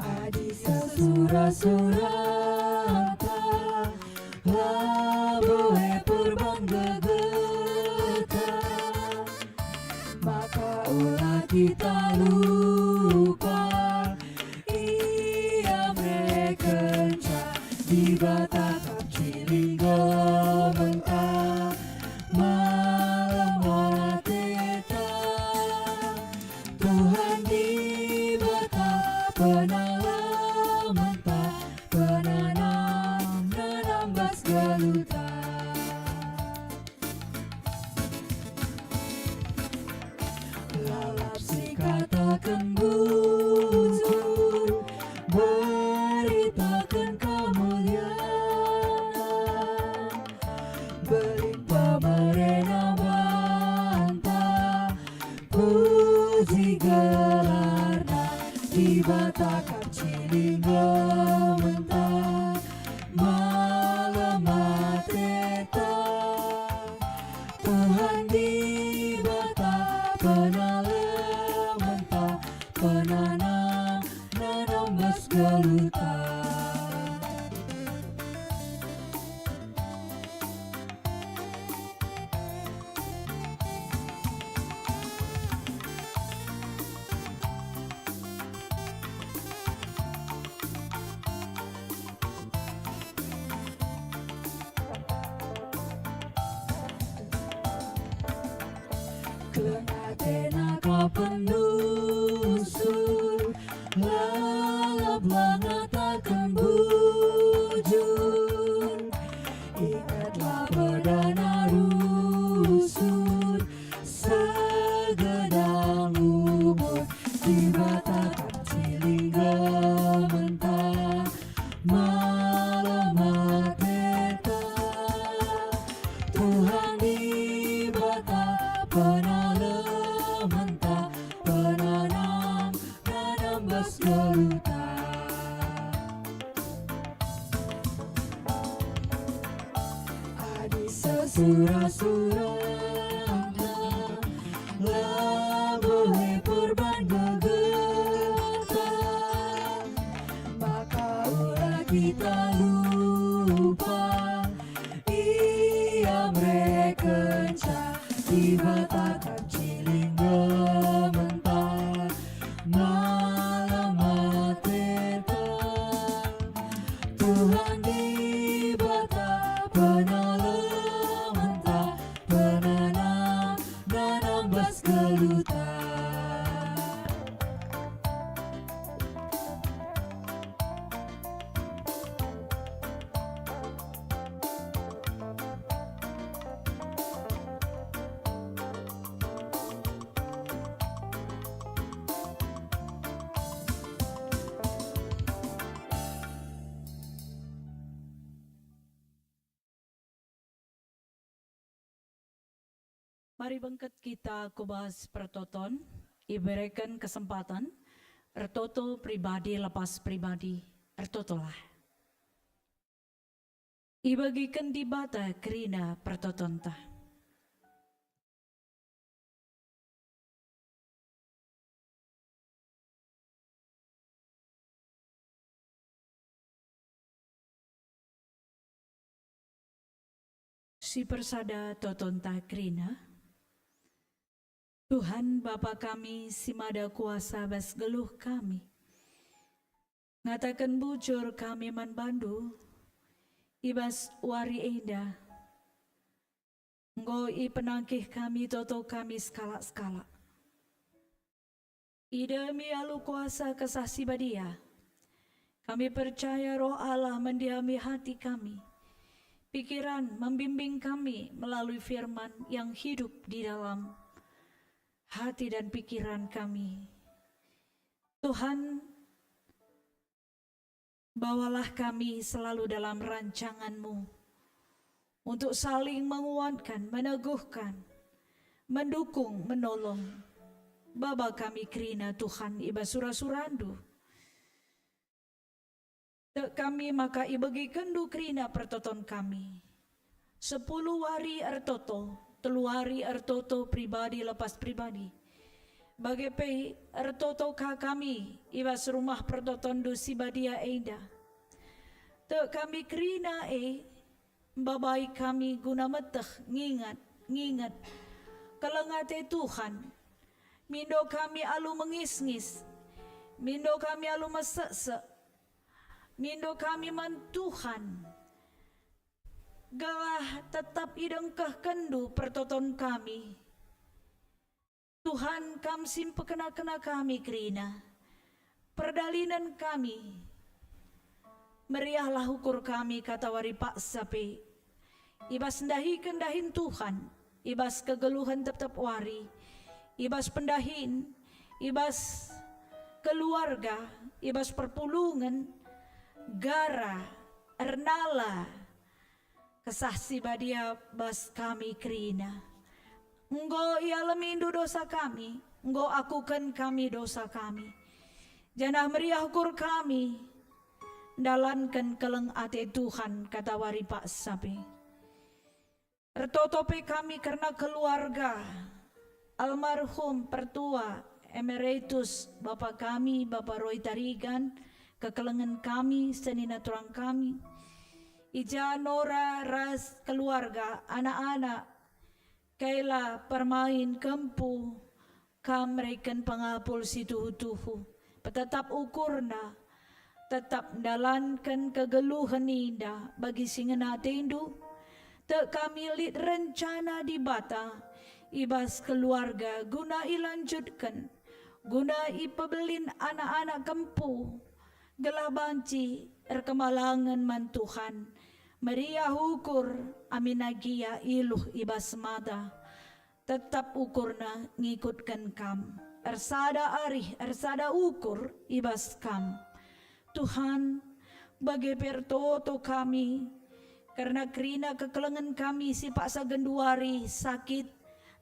Adi sesura-suranta labo e perban gegeta, maka ula kita lupa. Ia merekenca Dibata kap cilingga mentah. Malem ateta, Tuhan Dibata, penala mentah, penanam, nanam bas geluhta. Lalap si kataken bujur, beritaken kemulianNa, mbelin pemerena banta, puji gelarNa, Dibata kap cilingga mentah. Malem ateta, Tuhan Dibata, penala mentah, penanam, nanam bas geluhta. Keleng atena ka pendusun, lalaplah ngataken bujur. Ingetlah perdana rusur, segadang umur, Dibata kap cilingga mentah. Malem ateta, Tuhan Dibata, penala mentah, penanam, nanam bas geluhta. Adi sesura-suranta labo e perban gegeta, maka ula kita Mari bengket kita ku bas pertoton, ibereken kesempatan, ertoto pribadi lepas pribadi, ertotolah. Ibagiken Dibata kerina pertotonta. Si persada totonta kerina. Tuhan Bapa kami si mada kuasa bas geluh kami. Ngataken bujur kami man bandu, i bas wari enda, enggo ipenangkih kami toto kami sekalak-sekalak. Idemi alu kuasa Kesah Si Badia, kami percaya Roh Allah mendiami hati kami, pikiran membimbing kami melalui firman yang hidup di dalam hati dan pikiran kami. Tuhan, bawalah kami selalu dalam rancangan-Mu untuk saling menguatkan, meneguhkan, mendukung, menolong. Baba kami kerina, Tuhan, i bas sura-suraNdu. Tek kami maka ibegikenNdu kerina pertoton kami. Sepuluh wari ertoto, telu wari ertoto pribadi lepas pribadi. Bage pe ertoto ka kami i bas rumah pertotonNdu si badia enda. Tek kami kerina e, mbabai kami guna meteh nginget, nginget keleng ate Tuhan. Mindo kami alu mengisngis, mindo kami alu meseksek, mindo kami man Tuhan, gelah tetap idengkehkenNdu pertoton kami. Tuhan, Kam si mpekena-kena kami kerina, perdalinen kami. Meriahlah ukur kami katawari paksa pe, i bas ndahiken dahin Tuhan, i bas kegeluhen tep-tep wari, i bas pendahin, i bas keluarga, i bas perpulungen, gara, ernala, Kesah Si Badia bas kami kerina. Enggo ialemindu dosa kami, enggo akuken kami dosa kami. Janah meriah ukur kami ndalanken keleng ate Tuhan katawari paksa pe. Ertoto pe kami kerna keluarga almarhum Pertua Emeritus Bapa kami, Bapa Roy Tarigan, kekelengen kami, senina turang kami. I ja Nora ras keluarga, anak-anak, Kayla, Permain, Kempu, Kam mereken pengapul si tuhu-tuhu, petetap ukurna, tetap ndalanken kegeluhen enda bagi si ngena atendu. Tek kami lit rencana Dibata i bas keluarga guna ilanjutken, guna ipebelin anak-anak Kempu, gelah banci erkemalangen man Tuhan, meriah ukur amin agia iluh i bas mata. Tetap ukurna ngikutken Kam, ersada arih, ersada ukur i bas Kam. Tuhan, bage pe ertoto kami, kerna kerina kekelengen kami si paksa genduari sakit,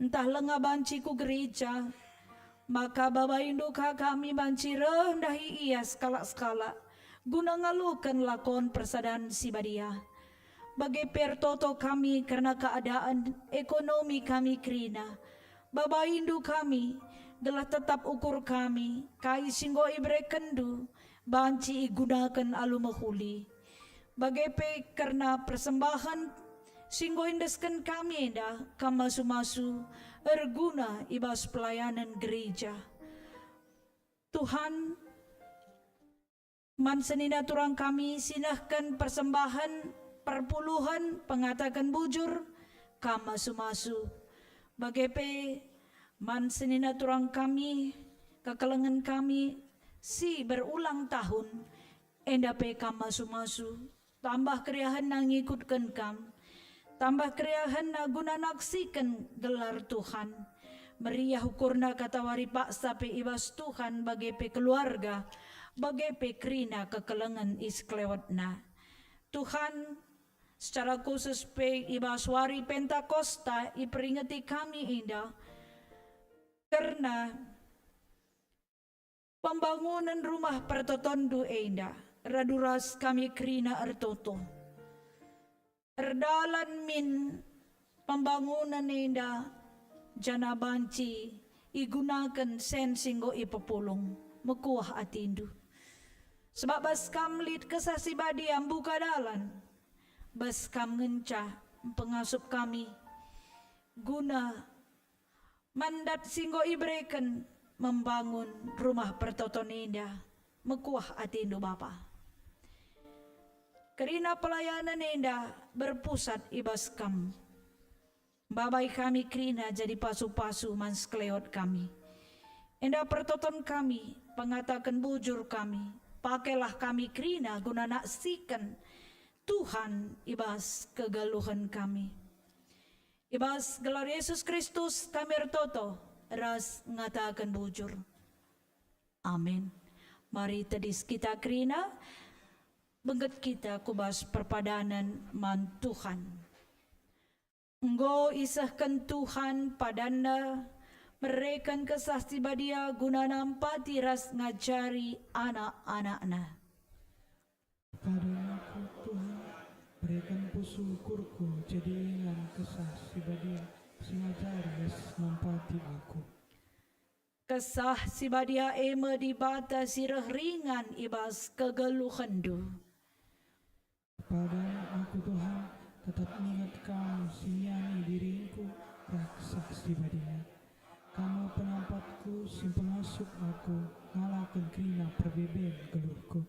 ntah langa banci ku gereja, maka babaindu ka kami banci reh ndahi ia sekalak-sekalak, guna ngaloken lakon persadan si badia. Bage pe ertoto kami kerna keadaan ekonomi kami kerina. Babaindu kami, gelah tetap ukur kami, kai si enggo iberekenndu, banci igunaken alu mehuli. Bage pe kerna persembahen si enggo iendesken kami enda, Kam masu-masu erguna i bas pelayanen gereja. Tuhan, man senina turang kami si nehken persembahen perpuluhen pengataken bujur, Kam masu-masu. Bage pe man senina turang kami, kekelengen kami si berulang tahun, enda pe Kam masu-masu. Tambah keriahenna ngikutken Kam, tambah keriahenna guna naksiken gelar Tuhan. Meriah ukurna katawari paksa pe i bas Tuhan bage pe keluarga, bage pe kerina kekelengen i sekelewetna. Tuhan, Secara khusus pe i bas wari Pentakosta iperingeti kami enda kerna pembangunen rumah pertotonndu enda, radu ras kami kerina ertoto. Erdalan min pembangunen enda, janah banci igunaken sen si enggo ipepulung, mekuah atindu. Sebab bas kam lit Kesah Si Badia mbuka dalan, bas kam ngenca mpengasup kami guna mandat si enggo ibereken membangun rumah pertoton enda. Mekuah atindu, Bapa. Kerina pelayanen enda berpusat i bas kam. Babai kami kerina jadi pasu-pasu man sekelewet kami. Enda pertoton kami, pengataken bujur kami, pakailah kami kerina guna naksiken Tuhan i bas kegeluhen kami. I bas gelar Yesus Kristus kami ertoto ras ngataken bujur. Amin. Mari tedis kita kerina, bengket kita ku bas perpadanen man Tuhan. Enggo isehken Tuhan padanNa mereken Kesah Si Badia guna nampati ras ngajari anak-anakNa. Padan aku, Tuhan, bereken pusuh ukurku jadi ingan Kesah Si Badia si ngajari ras nampati aku. Kesah Si Badia e me Dibata si reh ringan i bas kegeluhenndu. Padan aku, Tuhan, tetap inget Kam si ngiani diringku ras Kesah Si Badia. Kam me penampatku si mpengasup aku ngalaken kerina perbeben geluhku.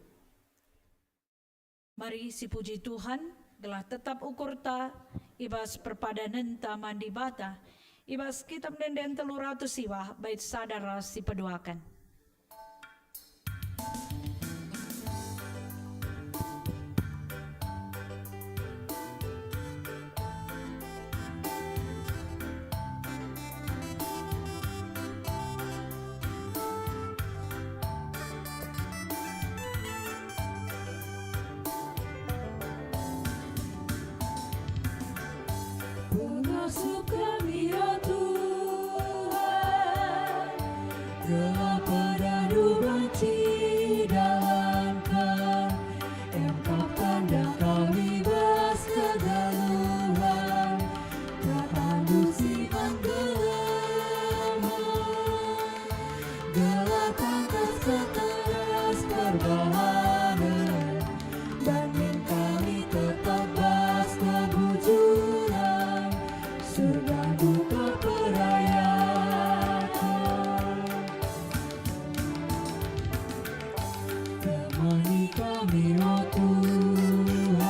Mari sipuji Tuhan, gelah tetap ukurta i bas perpadanenta man Dibata, i bas Kitab Ende-enden telu ratus siwah, bait sada ras si peduaken. Pengasup kami, ya Tuhan, gelah pedahndu banci dalanken. Engkap tanda kami bas kegeluhen, kataNdu si man gelah man. Gelah tangkas keteras perbahanen, banci kami tetap bas kebujuren, surgaNdu keperayaken. Temani kami, o Tuhan,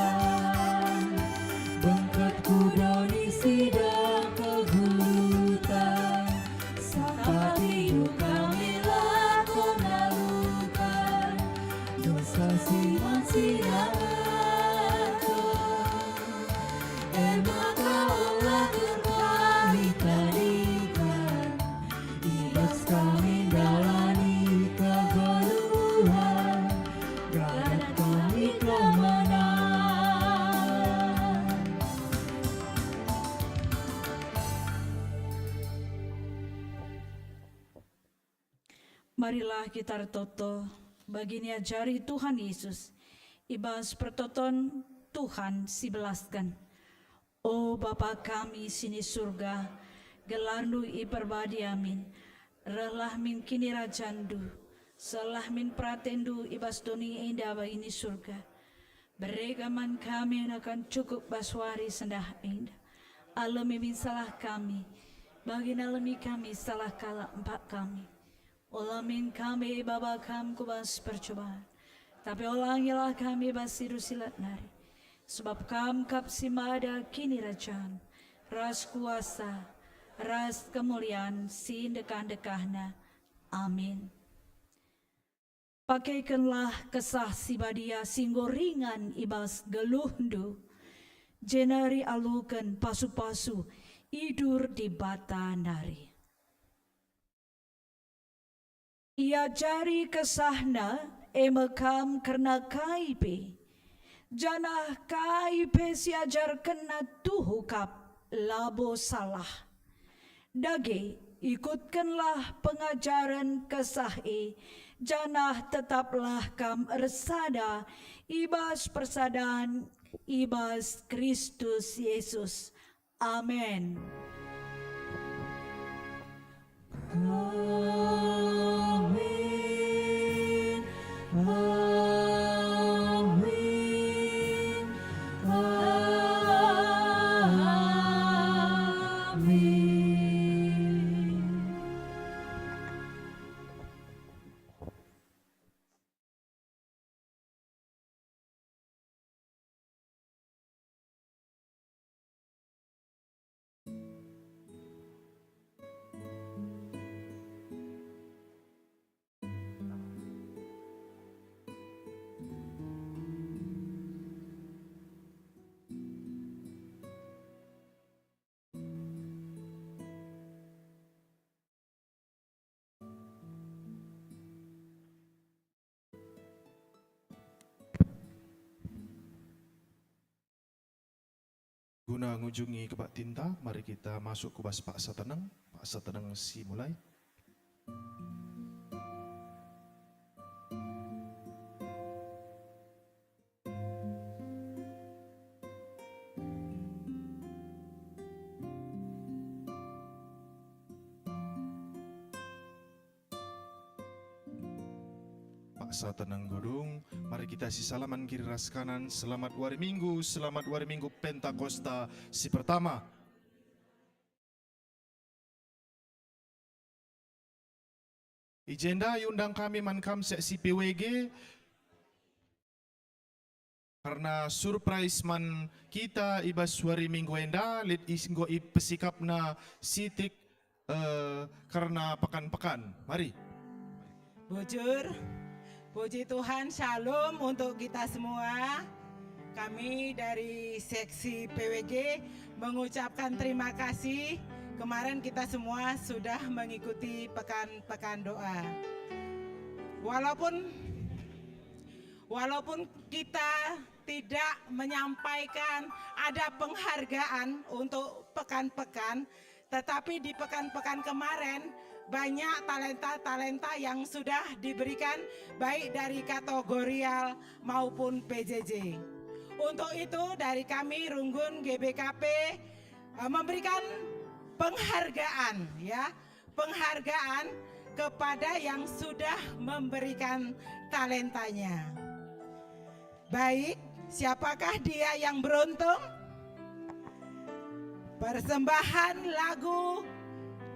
bengket ku doni sidang kegeluhen, sampatiNdu kami lako naluken dosa si man sidang. E maka ola kami tadingken, i bas kami ndalani kegeluhen, gadat kami kemenangen. Marilah kita ertoto bagi niajari Tuhan Yesus i bas pertoton Tuhan sibelasken. O Bapa kami si ni Surga, gelarNdu iperbadia min, rehlah min kinirajanNdu, sehlah min peratenNdu i bas doni enda bagi ni Surga. Bereken man kami nakan cukup bas wari sendah enda. Alemi min salah kami, bagi nalemi kami salah kalak empak kami. Ola min kami ibaba Kam ku bas percuban, tapi olangilah kami bas si rusilat nari. Sebab Kam kap si mada kinirajan, ras kuasa, ras kemulian si ndekah-ndekahna. Amin. Pakaikenlah Kesah Si Badia si enggo ringan i bas geluhndu, jenari aluken pasu-pasu idur Dibata nari. Iajari KesahNa, e me kam kerna kai pe, Janah kai pe si ajarkenna tuhu kap, labo salah. Dage, ikutkenlah pengajaren Kesah e, janah tetaplah kam ersada i bas persadan i bas Kristus Yesus. Amen. Amen. Amen. Amen. Guna ngujungi kebaktinta, mari kita masuk ku bas paksa teneng, paksa teneng si mulai. Paksa teneng gudung, mari kita sisalaman kiri ras kanan. Selamat wari Minggu, selamat wari Minggu Pentakosta si pertama. I jenda iundang kami man kam seksi P W G, karna surprise man kita i bas wari Minggu enda, lit is-, enggo ipesikapna sitik, eh, karna pekan-pekan. Mari. Bujur, puji Tuhan, shalom untuk kita semua. Kami dari seksi P W G mengucapkan terima kasih. Kemarin kita semua sudah mengikuti pekan-pekan doa. Walaupun, walaupun kita tidak menyampaikan ada penghargaan untuk pekan-pekan, tetapi di pekan-pekan kemarin banyak talenta-talenta yang sudah diberikan, baik dari kategorial maupun P J J. Untuk itu, dari kami Runggun G B K P, eh, memberikan penghargaan, ya, penghargaan kepada yang sudah memberikan talentanya. Baik, siapakah dia yang beruntung? Persembahan lagu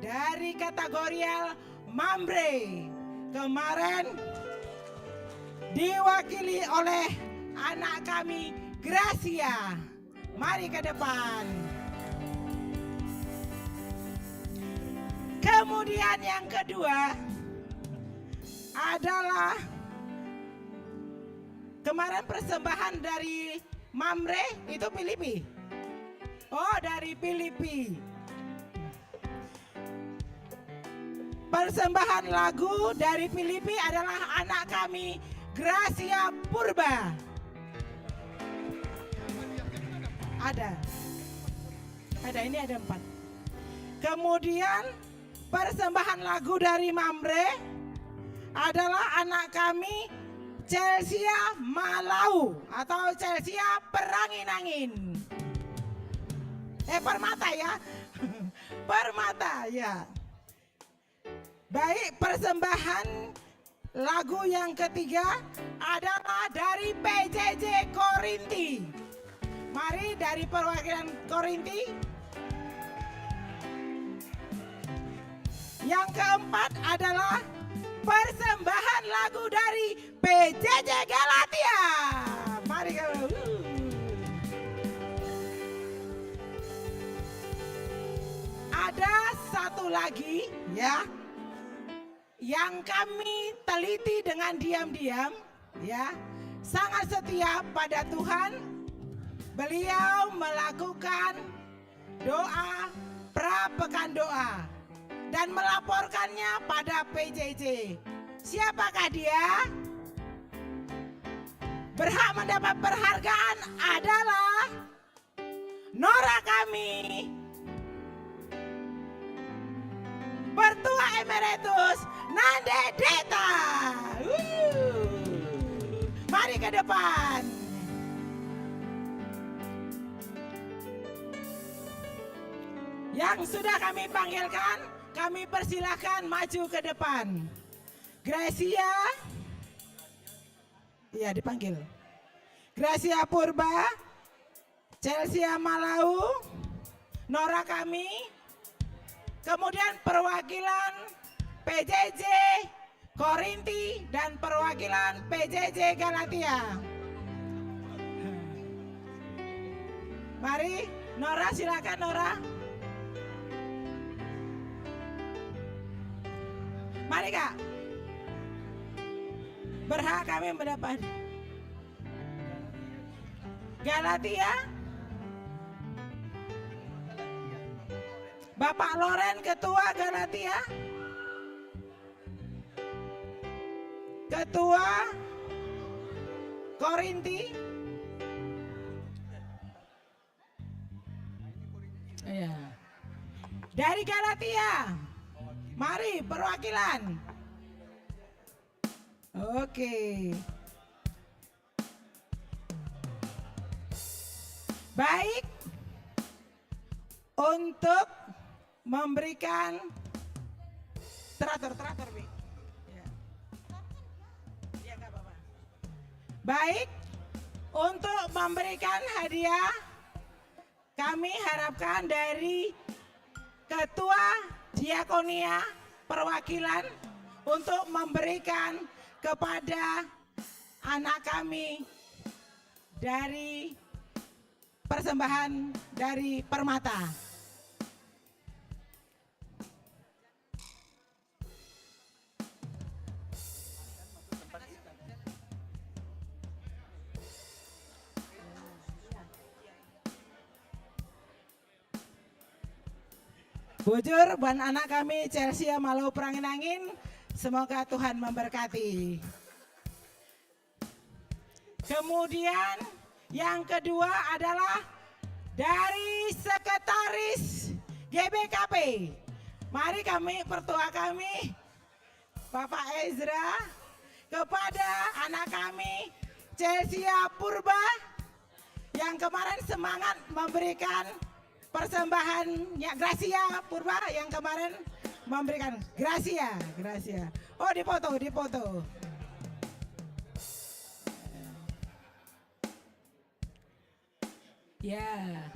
dari kategorial Mamre kemarin diwakili oleh anak kami, Gracia. Mari ke depan. Kemudian yang kedua adalah kemarin persembahan dari Mamre itu Filipi. Oh, dari Filipi. Persembahan lagu dari Filipi adalah anak kami, Gracia Purba. Ada. Ada, ini ada empat. Kemudian, persembahan lagu dari Mamre adalah anak kami, Celsia Malau atau Celsia Perangin-angin. Eh, Permata, ya. Permata, ya. Baik, persembahan lagu yang ketiga adalah dari P J J Korinti. Mari, dari perwakilan Korinti. Yang keempat adalah persembahan lagu dari P J J Galatia. Mari kita. Ada satu lagi, ya, yang kami teliti dengan diam-diam, ya, sangat setia pada Tuhan. Beliau melakukan doa pra pekan doa dan melaporkannya pada P J J. Siapakah dia? Berhak mendapat perhargaan adalah Nora kami, Pertua Emeritus Nande Deta. Wuh. Mari ke depan. Yang sudah kami panggilkan, kami persilahkan maju ke depan. Gracia. Iya, dipanggil. Gracia Purba, Chelsea Malau, Nora kami, kemudian perwakilan P J J Korinti dan perwakilan P J J Galatia. Mari, Nora, silakan, Nora. Mari, Kak. Berhak kami mendapat Galatia. Bapak Loren, Ketua Galatia. Ketua Korinti. Iya. Dari Galatia. Mari, perwakilan. Oke. Baik. Untuk memberikan, teratur, teratur, Bi. Ya. Ya, nggak apa-apa. Baik, untuk memberikan hadiah, kami harapkan dari Ketua Diakonia perwakilan untuk memberikan kepada anak kami dari persembahan dari Permata. Bujur, buat anak kami, Chelsea Malau Perangin-angin, semoga Tuhan memberkati. Kemudian yang kedua adalah dari Sekretaris G B K P. Mari kami, pertua kami, Bapak Ezra, kepada anak kami, Chelsea Purba, yang kemarin semangat memberikan persembahannya, Gracia Purba yang kemarin memberikan. Gracia, Gracia. Oh, dipoto, dipoto. Ya.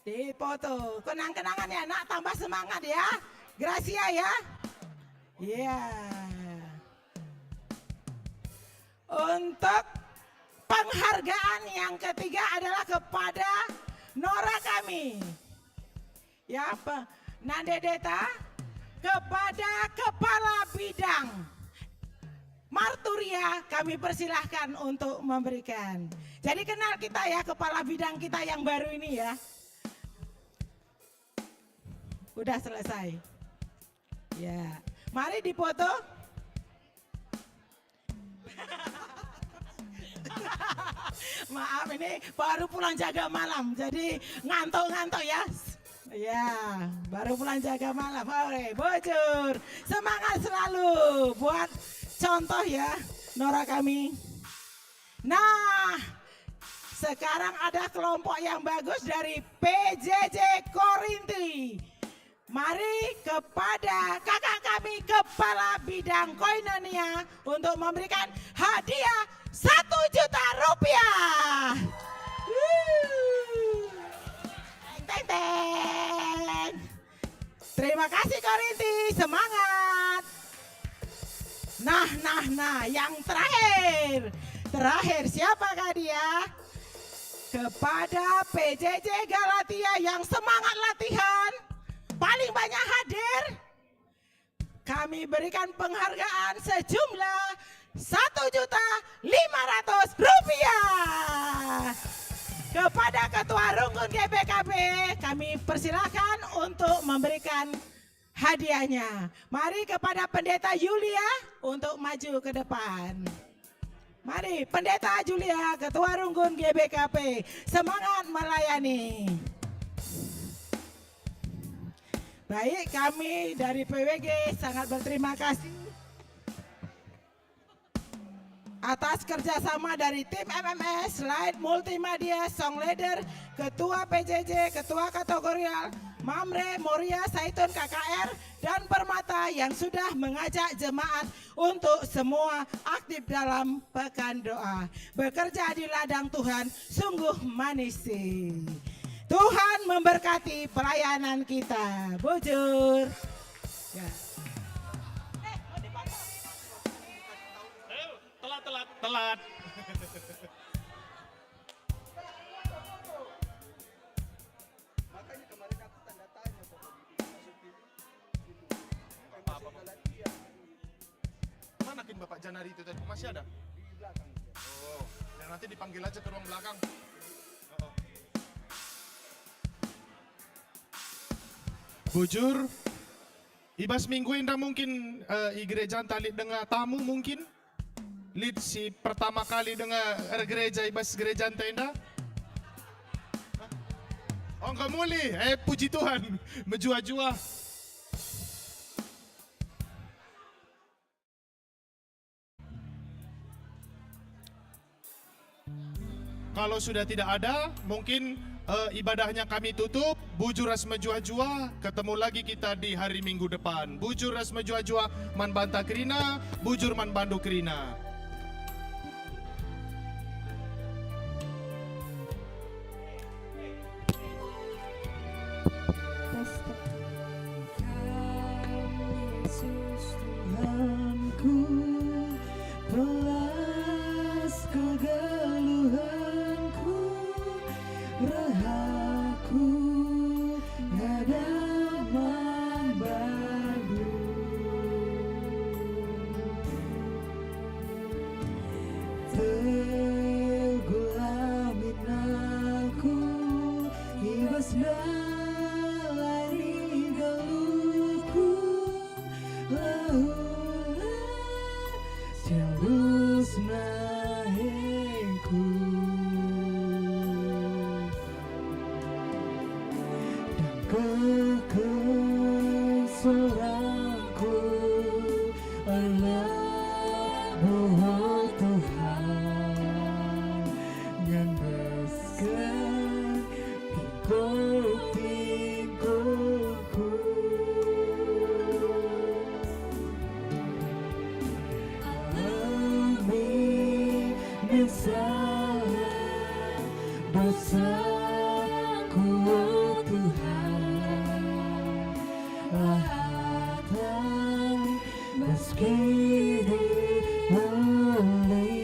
Dipoto. Kenang-kenangan ya, Nak, tambah semangat ya. Gracia ya. Ya. Untuk penghargaan yang ketiga adalah kepada Nora kami. Ya, apa? Nande Deta, kepada Kepala Bidang Marturia kami persilahkan untuk memberikan. Jadi kenal kita ya, Kepala Bidang kita yang baru ini ya. Udah selesai. Ya, mari dipoto. Maaf, ini baru pulang jaga malam, jadi ngantuk-ngantuk ya. Ya, baru pulang jaga malam. Oke, bujur. Semangat selalu buat contoh ya, Nora kami. Nah, sekarang ada kelompok yang bagus dari P J J Korinti. Mari kepada kakak kami, Kepala Bidang Koinonia, untuk memberikan hadiah satu juta rupiah. Wuh. Teng, teng, teng. Terima kasih, Korinti, semangat. Nah, nah, nah, yang terakhir. Terakhir, siapakah dia? Kepada P J J Galatia yang semangat latihan, paling banyak hadir, kami berikan penghargaan sejumlah satu juta lima ratus rupiah. Kepada Ketua Rungkun G B K P, kami persilakan untuk memberikan hadiahnya. Mari kepada Pendeta Yulia untuk maju ke depan. Mari, Pendeta Julia, Ketua Runggun G B K P, semangat melayani. Baik, kami dari P W G sangat berterima kasih atas kerjasama dari tim M M S, Light Multimedia, Song Leader, Ketua P J J, Ketua Kategorial, Mamre, Moria, Saitun, K K R, dan Permata yang sudah mengajak jemaat untuk semua aktif dalam pekan doa. Bekerja di ladang Tuhan sungguh manis sih. Tuhan memberkati pelayanan kita. Bujur. Ya. Eh, telat, telat, telat. Makanya kemarin aku tanda tanya, Bapak, di masuk P B B. Gitu. Apa, Apa, Apa? Galatia. Mana kin Bapak Janari itu tadi? Masih ada? Di belakang. Oh, ya nanti dipanggil aja ke ruang belakang. Oh. Bujur, i bas minggu enda mungkin, eh, i gerejanta lit denga tamu mungkin? Lit si pertama kali denga ergereja i bas gerejanta enda? Oh, enggo mulih. Eh, puji Tuhan. Mejuah-juah. Kalau sudah tidak ada, mungkin, eh, ibadahnya kami tutup. Bujur ras mejuah-juah, ketemu lagi kita di hari Minggu depan. Bujur ras mejuah-juah man banta kerina, bujur man bandu kerina. Kam Yesus Tuhanku, pelas kegeluhangku, reh aku ngadap man bandu. Teguhlah min aku i bas dalan nggeluhku, laula terusna engku. Dengkehken sorangku, Allah, o Tuhan, ngandesken tingkuk-tingkukku. Alemi min salah dosaku, o Tuhan, lahatan bas kidi uli.